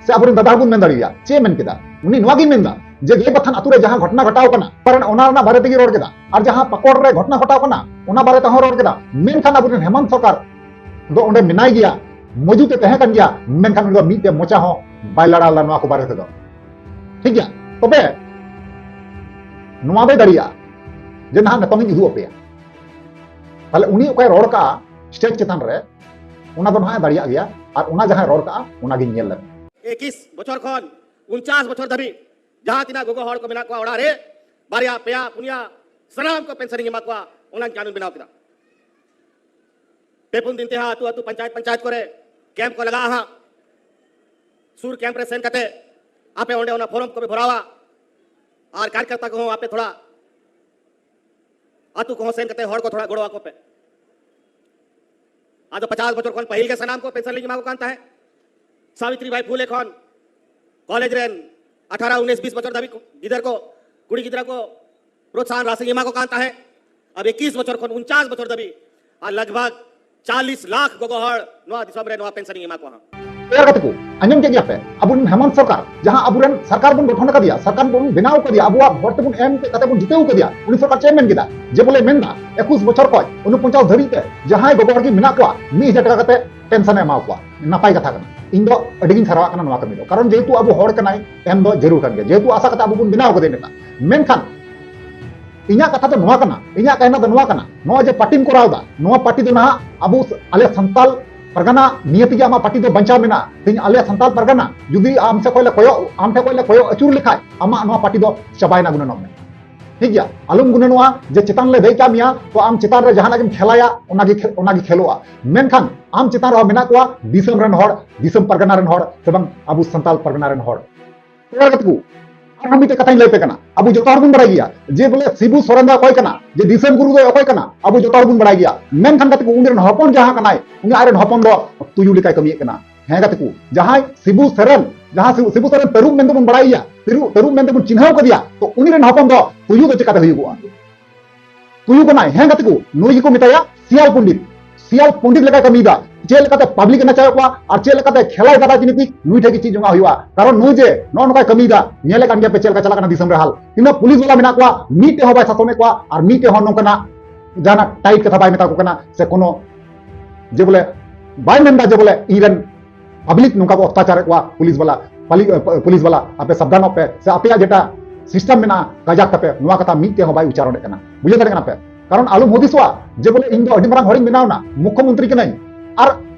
ᱥᱮ ᱟᱵᱚᱨᱮᱱ ᱫᱟᱫᱟ ᱦᱚᱸᱵᱚᱱ ᱢᱮᱱ ᱫᱟᱲᱮᱭᱟᱭᱟ᱾ ᱪᱮᱫ ᱮ ᱢᱮᱱ ᱠᱮᱫᱟ? ᱩᱱᱤ ᱱᱚᱣᱟ ᱜᱮᱭ ᱢᱮᱱᱫᱟ ᱡᱮ ᱜᱟᱹᱭ ᱵᱟᱛᱷᱟᱱ ᱟᱛᱳ ᱨᱮ ᱡᱟᱦᱟᱸ ᱜᱷᱚᱴᱱᱟ ᱜᱷᱚᱴᱟᱣ ᱠᱟᱱᱟ, ᱯᱟᱨᱮᱱ ᱚᱱᱟ ᱨᱮᱱᱟᱜ ᱵᱟᱨᱮ ᱛᱮᱜᱮ ᱨᱚᱲ ᱠᱮᱫᱟ᱾ ᱟᱨ ᱡᱟᱦᱟᱸ ᱯᱟᱠᱚᱲ ᱨᱮ ᱜᱷᱚᱴᱱᱟ ᱜᱷᱚᱴᱟᱣ ᱠᱟᱱᱟ, ᱚᱱᱟ ᱵᱟᱨᱮ ᱛᱮᱦᱚᱸ ᱨᱚᱲ ᱠᱮᱫᱟ᱾ ᱢᱮᱱᱠᱷᱟᱱ ᱟᱵᱚᱨᱮᱱ ᱦᱮᱢᱚᱱᱛ ᱥᱚᱨᱠᱟᱨ ᱫᱚ ᱚᱸᱰᱮ ᱢᱮᱱᱟᱭ ᱜᱮᱭᱟ, ᱢᱚᱡᱩᱫ ᱮ ᱛᱟᱦᱮᱸ ᱠᱟᱱ ᱜᱮᱭᱟ, ᱢᱮᱱᱠᱷᱟᱱ ᱩᱱᱤ ᱫᱚ ᱢᱤᱫᱴᱮᱡ ᱢᱚᱪᱟ ᱦᱚᱸ ᱵᱟᱭ ᱞᱟᱲᱟᱣ ᱞᱮᱫᱟ ᱱᱚᱣᱟ ᱠᱚ ᱵᱟᱨᱮ ᱛᱮᱫᱚ᱾ ᱴᱷᱤᱠ ᱜᱮᱭᱟ? ᱛᱚᱵᱮ ᱱᱚᱣᱟ ᱫᱚᱭ ᱫᱟᱲᱮᱭᱟᱜᱼᱟ ᱡᱮ ᱱᱟᱦᱟᱜ ᱱᱤᱛᱚᱝ ᱤᱧ ᱩᱫᱩᱜ ᱟᱯᱮᱭᱟ᱾ ᱛᱟᱦᱞᱮ ᱩᱱᱤ ᱚᱠᱟᱭ ᱨᱚᱲ ᱠᱟᱜᱼᱟ ᱥᱴᱮᱡᱽ ᱪᱮᱛᱟᱱ ᱨᱮ, ᱚᱱᱟ ᱫᱚ ᱱᱟᱦᱟᱜ ᱮ ᱫᱟᱲᱮᱭᱟᱜ ᱜᱮᱭᱟ᱾ ᱟᱨ ᱚᱱᱟ ᱡᱟᱦᱟᱸᱭ ᱨᱚᱲ ᱠᱟᱜᱼᱟ, ᱚᱱᱟᱜᱤᱧ ᱧᱮᱞ ᱞᱮᱫ᱾ ᱮᱠᱤᱥ ᱵᱚᱪᱷᱚᱨ ᱠᱷᱚᱱ ᱩᱱᱪᱟᱥ ᱵᱚᱪᱷᱚᱨ ᱫᱷᱟᱹᱵᱤᱡ ᱡᱟᱦᱟᱸ ᱛᱤᱱᱟᱹᱜ ᱜᱚᱜᱚ ᱦᱚᱲ ᱠᱚ ᱢᱮᱱᱟᱜ ᱠᱚᱣᱟ ᱚᱲᱟᱜ ᱨᱮ, ᱵᱟᱨᱭᱟ, ᱯᱮᱭᱟ, ᱯᱩᱱᱭᱟ, ᱥᱟᱱᱟᱢ ᱠᱚ ᱯᱮᱱᱥᱚᱱᱤᱧ ᱮᱢᱟ ᱠᱚᱣᱟ, ᱚᱱᱟᱧ ᱠᱟᱹᱱᱩᱱ ᱵᱮᱱᱟᱣ ᱠᱮᱫᱟ᱾ ᱯᱮ ᱯᱩᱱ ᱫᱤᱱ ᱛᱮ ᱦᱟᱸᱜ ᱟᱹᱛᱩ, ᱟᱹᱛᱩ, ᱯᱚᱧᱪᱟᱭᱮᱛ, ᱯᱚᱧᱪᱟᱭᱮᱛ ᱠᱚᱨᱮ ᱠᱮᱢᱯ ᱠᱚ ᱞᱟᱜᱟᱜᱼᱟ ᱦᱟᱸᱜ᱾ ᱥᱩᱨ ᱠᱮᱢᱯ ᱨᱮ ᱥᱮᱱ ᱠᱟᱛᱮ ᱟᱯᱮ ᱚᱸᱰᱮ ᱚᱱᱟ ᱯᱷᱚᱨᱢ ᱠᱚᱯᱮ ᱵᱷᱚᱨᱟᱣᱟ᱾ ᱟᱨ ᱠᱟᱨᱭᱚᱠᱚᱨᱛᱟ ᱠᱚᱦᱚᱸ ᱟᱯᱮ ᱛᱷᱚᱲᱟ ᱟᱹᱛᱩ ᱠᱚᱦᱚᱸ ᱥᱮᱱ ᱠᱟᱛᱮ ᱦᱚᱲ ᱠᱚ ᱛᱷᱚᱲᱟ ᱜᱚᱲᱚ ᱟᱠᱚ ᱯᱮ᱾ ᱟᱫᱚ ᱯᱚᱪᱟᱥ ᱵᱚᱪᱷᱚᱨ ᱠᱷᱚᱱ ᱯᱟᱹᱦᱤᱞ ᱜᱮ ᱥᱟᱱᱟᱢ ᱠᱚ ᱯᱮᱱᱥᱚᱱ ᱞᱤᱧ ᱮᱢᱟ ᱠᱚ ᱠᱟᱱ ᱛᱟᱦᱮᱸᱫ᱾ ᱥᱟᱵᱤᱛᱨᱤ ᱵᱟᱭ ᱯᱷᱩᱞᱮ ᱠᱷᱚᱱ ᱠᱚᱞᱮᱡᱽ ᱨᱮᱱ ᱟᱴᱷᱟᱨᱚ, ᱩᱱᱤᱥ, ᱵᱤᱥ ᱵᱚᱪᱷᱚᱨ ᱫᱷᱟᱹᱵᱤᱡ ᱠᱚ, ᱜᱤᱫᱟᱹᱨ ᱠᱚ, ᱠᱩᱲᱤ ᱜᱤᱫᱽᱨᱟᱹ ᱠᱚ ᱯᱨᱚᱛᱥᱟᱦᱚᱱ ᱨᱟᱥᱤ ᱮᱢᱟ ᱠᱚ ᱠᱟᱱ ᱛᱟᱦᱮᱸᱫ᱾ ᱟᱨ ᱮᱠᱤᱥ ᱵᱚᱪᱷᱚᱨ ᱠᱷᱚᱱ ᱩᱱᱪᱟᱥ ᱵᱚᱪᱷᱚᱨ ᱫᱷᱟᱹᱵᱤᱡ ᱟᱨ ᱞᱟᱜᱽ ᱵᱷᱟᱜᱽ ᱪᱟᱞᱤᱥ ᱞᱟᱠᱷ ᱜᱚᱜᱚ ᱦᱚᱲ ᱱᱚᱣᱟ ᱫᱤᱥᱚᱢ ᱨᱮ ᱱᱚᱣᱟ ᱯᱮᱱᱥᱚᱱ ᱤᱧ ᱮᱢᱟ ᱠᱚᱣᱟ ᱦᱟᱸᱜ᱾ ᱮᱭᱟᱨ ᱜᱟᱛᱮ ᱠᱚ, ᱟᱸᱡᱚᱢ ᱠᱮᱫ ᱜᱮᱭᱟ ᱯᱮ, ᱟᱵᱚᱨᱮᱱ ᱦᱮᱢᱟᱱᱛ ᱥᱚᱨᱠᱟᱨ, ᱡᱟᱦᱟᱸ ᱟᱵᱚᱨᱮᱱ ᱥᱚᱨᱠᱟᱨ ᱵᱚᱱ ᱜᱚᱴᱷᱚᱱ ᱟᱠᱟᱫᱮᱭᱟ, ᱥᱚᱨᱠᱟᱨ ᱵᱚᱱ ᱵᱮᱱᱟᱣ ᱟᱠᱟᱫᱮᱭᱟ, ᱟᱵᱚᱣᱟᱜ ᱵᱷᱳᱴ ᱛᱮᱵᱚᱱ ᱮᱢ ᱠᱟᱛᱮ ᱵᱚᱱ ᱡᱤᱛᱟᱹᱣ ᱟᱠᱟᱫᱮᱭᱟ, ᱩᱱᱤ ᱥᱚᱨᱠᱟᱨ ᱪᱮᱫ ᱮ ᱢᱮᱱ ᱠᱮᱫᱟ? ᱡᱮ ᱵᱚᱞᱮ ᱢᱮᱱᱫᱟ, ᱮᱠᱩᱥ ᱵᱚᱪᱷᱚᱨ ᱠᱷᱚᱱ ᱩᱱᱚᱯᱚᱧᱪᱟᱥ ᱫᱷᱟᱹᱵᱤᱡ ᱛᱮ ᱡᱟᱦᱟᱸᱭ ᱜᱚᱜᱚ ᱦᱚᱲ ᱜᱮ ᱢᱮᱱᱟᱜ ᱠᱚᱣᱟ, ᱢᱤᱫ ᱦᱟᱡᱟᱨ ᱴᱟᱠᱟ ᱠᱟᱛᱮ ᱯᱮᱱᱥᱚᱱ ᱮ ᱮᱢᱟ ᱠᱚᱣᱟ᱾ ᱱᱟᱯᱟᱭ ᱠᱟᱛᱷᱟ ᱠᱟᱱᱟ, ᱤᱧ ᱫᱚ ᱟᱹᱰᱤ ᱜᱤᱧ ᱥᱟᱨᱦᱟᱣᱟᱜ ᱠᱟᱱᱟ ᱱᱚᱣᱟ ᱠᱟᱹᱢᱤ ᱫᱚ, ᱠᱟᱨᱚᱱ ᱡᱮᱦᱮᱛᱩ ᱟᱵᱚ ᱦᱚᱲ ᱠᱟᱱᱟᱭ, ᱮᱢ ᱫᱚ ᱡᱟᱹᱨᱩᱲ ᱠᱟᱱ ᱜᱮᱭᱟ, ᱡᱮᱦᱮᱛᱩ ᱟᱥᱟ ᱠᱟᱛᱮ ᱟᱵᱚ ᱵᱚᱱ ᱵᱮᱱᱟᱣ ᱠᱟᱫᱮᱭᱟ ᱱᱮᱛᱟ᱾ ᱢᱮᱱᱠᱷᱟᱱ ᱤᱧᱟᱹᱜ ᱠᱟᱛᱷᱟ ᱫᱚ ᱱᱚᱣᱟ ᱠᱟᱱᱟ, ᱤᱧᱟᱹᱜ ᱠᱟᱛᱷᱟ ᱫᱚ ᱱᱚᱣᱟ ᱠᱟᱱᱟ, ᱱᱚᱣᱟ ᱡᱮ ᱯᱟᱨᱴᱤᱢ ᱠᱚᱨᱟᱣ ᱮᱫᱟ, ᱱᱚᱣᱟ ᱯᱟᱨᱴᱤ ᱫᱚ ᱱᱟᱦᱟᱜ ᱟᱵᱚ, ᱟᱞᱮ ᱥᱟᱱᱛᱟᱞ ᱯᱟᱨᱜᱟᱱᱟ ᱱᱤᱭᱟᱹ ᱛᱮᱜᱮ ᱟᱢᱟᱜ ᱯᱟᱨᱴᱤ ᱫᱚ ᱵᱟᱧᱪᱟᱣ ᱢᱮᱱᱟᱜᱼᱟ᱾ ᱛᱮᱦᱮᱧ ᱟᱞᱮ ᱥᱟᱱᱛᱟᱞ ᱯᱟᱨᱜᱟᱱᱟ ᱡᱩᱫᱤ ᱟᱢ ᱥᱮᱫ ᱠᱷᱚᱱ ᱞᱮ ᱠᱚᱭᱚᱜ, ᱟᱢ ᱴᱷᱮᱱ ᱠᱷᱚᱱ ᱞᱮ ᱠᱚᱭᱚᱜ ᱟᱹᱪᱩᱨ ᱞᱮᱠᱷᱟᱡ, ᱟᱢᱟᱜ ᱱᱚᱣᱟ ᱯᱟᱨᱴᱤ ᱫᱚ ᱪᱟᱵᱟᱭᱮᱱᱟ, ᱜᱩᱱᱟᱹᱱᱚᱜ ᱢᱮ᱾ ᱴᱷᱤᱠ ᱜᱮᱭᱟ, ᱟᱞᱚᱢ ᱜᱩᱱᱟᱹᱱᱚᱜᱼᱟ ᱡᱮ ᱪᱮᱛᱟᱱ ᱨᱮ ᱫᱮᱡ ᱠᱟᱜ ᱢᱮᱭᱟ, ᱛᱚ ᱟᱢ ᱪᱮᱛᱟᱱ ᱨᱮ ᱡᱟᱦᱟᱱᱟᱜ ᱜᱮᱢ ᱠᱷᱮᱞᱟᱭᱟ, ᱚᱱᱟᱜᱮ ᱠᱷᱮ-, ᱚᱱᱟᱜᱮ ᱠᱷᱮᱞᱚᱜᱼᱟ᱾ ᱢᱮᱱᱠᱷᱟᱱ ᱟᱢ ᱪᱮᱛᱟᱱ ᱨᱮᱦᱚᱸ ᱢᱮᱱᱟᱜ ᱠᱚᱣᱟ ᱫᱤᱥᱚᱢ ᱨᱮᱱ ᱦᱚᱲ, ᱫᱤᱥᱚᱢ ᱯᱟᱨᱜᱟᱱᱟ ᱨᱮᱱ ᱦᱚᱲ, ᱥᱮ ᱵᱟᱝ ᱟᱵᱚ ᱥᱟᱱᱛᱟᱞ ᱯᱟᱨᱜᱟᱱᱟ ᱨᱮᱱ ᱦᱚᱲ᱾ ᱮᱭᱟᱨ ᱜᱟᱛᱮ ᱠᱚ, ᱟᱨᱦᱚᱸ ᱢᱤᱫᱴᱮᱡ ᱠᱟᱛᱷᱟᱧ ᱞᱟᱹᱭ ᱟᱯᱮ ᱠᱟᱱᱟ, ᱟᱵᱚ ᱡᱚᱛᱚ ᱦᱚᱲ ᱵᱚᱱ ᱵᱟᱲᱟᱭ ᱜᱮᱭᱟ ᱡᱮ ᱵᱚᱞᱮ ᱥᱤᱵᱩ ᱥᱚᱨᱮᱱ ᱫᱚ ᱚᱠᱚᱭ ᱠᱟᱱᱟ, ᱡᱮ ᱫᱤᱥᱚᱢ ᱜᱩᱨᱩ ᱫᱚ ᱚᱠᱚᱭ ᱠᱟᱱᱟ, ᱟᱵᱚ ᱡᱚᱛᱚ ᱦᱚᱲ ᱵᱚᱱ ᱵᱟᱲᱟᱭ ᱜᱮᱭᱟ᱾ ᱢᱮᱱᱠᱷᱟᱱ ᱜᱟᱛᱮ ᱠᱚ, ᱩᱱᱤ ᱨᱮᱱ ᱦᱚᱯᱚᱱ ᱡᱟᱦᱟᱸ ᱠᱟᱱᱟᱭ, ᱩᱱᱤ ᱟᱡ ᱨᱮᱱ ᱦᱚᱯᱚᱱ ᱫᱚ ᱛᱩᱭᱩ ᱞᱮᱠᱟᱭ ᱠᱟᱹᱢᱤᱭᱮᱫ ᱠᱟᱱᱟ᱾ ᱦᱮᱸ ᱜᱟᱛᱮ ᱠᱚ, ᱡᱟᱦᱟᱸᱭ ᱥᱤᱵᱩ ᱥᱚᱨᱮᱱ, ᱡᱟᱦᱟᱸ ᱥᱤᱵᱩ, ᱥᱤᱵᱩ ᱥᱚᱨᱮᱱ ᱛᱟᱹᱨᱩᱵ ᱢᱮᱱᱛᱮ ᱵᱚᱱ ᱵᱟᱲᱟᱭᱮᱭᱟ, ᱛᱟᱹᱨᱩᱵ, ᱛᱟᱹᱨᱩᱵ ᱢᱮᱱᱛᱮ ᱵᱚᱱ ᱪᱤᱱᱦᱟᱹᱣ ᱠᱟᱫᱮᱭᱟ, ᱛᱚ ᱩᱱᱤ ᱨᱮᱱ ᱦᱚᱯᱚᱱ ᱫᱚ ᱛᱩᱭᱩ ᱫᱚ ᱪᱤᱠᱟᱛᱮ ᱦᱩᱭᱩᱜᱚᱜᱼᱟ? ᱛᱩᱭᱩ ᱠᱟᱱᱟᱭ᱾ ᱦᱮᱸ ᱜᱟᱛᱮ ᱠᱚ, ᱱᱩᱭ ᱜᱮᱠᱚ ᱢᱮᱛᱟᱭᱟ ᱥᱤᱭᱟᱞ ᱯᱚᱱᱰᱤᱛ᱾ ᱥᱤᱭᱟᱞ ᱯᱚᱱᱰᱤᱛ ᱞᱮᱠᱟᱭ ᱠᱟᱹᱢᱤᱭᱮᱫᱟ᱾ ᱪᱮᱫ ᱞᱮᱠᱟᱛᱮ ᱯᱟᱵᱽᱞᱤᱠ ᱮ ᱱᱟᱪᱟᱣᱮᱫ ᱠᱚᱣᱟ ᱟᱨ ᱪᱮᱫ ᱞᱮᱠᱟᱛᱮ ᱠᱷᱮᱞᱟᱭ ᱮᱫᱟ ᱨᱟᱡᱽᱱᱤᱛᱤ, ᱱᱩᱭ ᱴᱷᱮᱱ ᱜᱮ ᱪᱮᱫ ᱡᱚᱝᱟᱜ ᱦᱩᱭᱩᱜᱼᱟ᱾ ᱠᱟᱨᱚᱱ ᱱᱩᱭ ᱡᱮ ᱱᱚᱜᱼᱚ ᱱᱚᱝᱠᱟᱭ ᱠᱟᱹᱢᱤᱭᱮᱫᱟ, ᱧᱮᱞᱮᱫ ᱠᱟᱱ ᱜᱮᱭᱟ ᱯᱮ ᱪᱮᱫ ᱞᱮᱠᱟ ᱪᱟᱞᱟᱜ ᱠᱟᱱᱟ ᱫᱤᱥᱚᱢ ᱨᱮ ᱦᱟᱞ᱾ ᱛᱤᱱᱟᱹᱜ ᱯᱩᱞᱤᱥ ᱵᱟᱞᱟ ᱢᱮᱱᱟᱜ ᱠᱚᱣᱟ, ᱢᱤᱫᱴᱮᱡ ᱦᱚᱸ ᱵᱟᱭ ᱥᱟᱥᱚᱱᱮᱫ ᱠᱚᱣᱟ ᱟᱨ ᱢᱤᱫᱴᱮᱡ ᱦᱚᱸ ᱱᱚᱝᱠᱟᱱᱟᱜ ᱡᱟᱦᱟᱱᱟᱜ ᱴᱟᱭᱤᱴ ᱠᱟᱛᱷᱟ ᱵᱟᱭ ᱢᱮᱛᱟ ᱠᱚ ᱠᱟᱱᱟ, ᱥᱮ ᱠᱳᱱᱳ ᱡᱮ ᱵᱚᱞᱮ ᱵᱟᱭ ᱢᱮᱱᱫᱟ ᱡᱮ ᱵᱚᱞᱮ ᱤᱧ ᱨᱮᱱ ᱯᱟᱵᱽᱞᱤᱠ ᱱᱚᱝᱠᱟ ᱠᱚ ᱚᱛᱛᱟᱪᱟᱨᱮᱫ ᱠᱚᱣᱟ, ᱯᱩᱞᱤᱥ ᱵᱟᱞᱟ, ᱯᱟᱞᱤ-, ᱯᱩᱞᱤᱥ ᱵᱟᱞᱟ, ᱟᱯᱮ ᱥᱟᱵᱫᱷᱟᱱᱚᱜ ᱯᱮ, ᱥᱮ ᱟᱯᱮᱭᱟᱜ ᱡᱮᱴᱟ ᱥᱤᱥᱴᱮᱢ ᱢᱮᱱᱟᱜᱼᱟ ᱠᱟᱡᱟᱠ ᱛᱟᱯᱮ, ᱱᱚᱣᱟ ᱠᱟᱛᱷᱟ ᱢᱤᱫᱴᱮᱡ ᱦᱚᱸ ᱵᱟᱭ ᱩᱪᱪᱟᱨᱚᱱᱮᱫ ᱠᱟᱱᱟ᱾ ᱵᱩᱡᱷᱟᱹᱣ ᱫᱟᱲᱮᱭᱟᱜ ᱠᱟᱱᱟ ᱯᱮ? ᱠᱟᱨᱚᱱ ᱟᱞᱚᱢ ᱦᱩᱫᱤᱥᱚᱜᱼᱟ ᱡᱮ ᱵᱚᱞᱮ ᱤᱧ ᱫᱚ ᱟᱹᱰᱤ ᱢᱟᱨᱟᱝ ᱦᱚᱲᱤᱧ ᱵᱮᱱᱟᱣ ᱮᱱᱟ, ᱢᱩᱠᱷᱭᱚ ᱢᱚᱱᱛᱨᱤ ᱠᱟᱹᱱᱟᱹᱧ, ᱟᱨ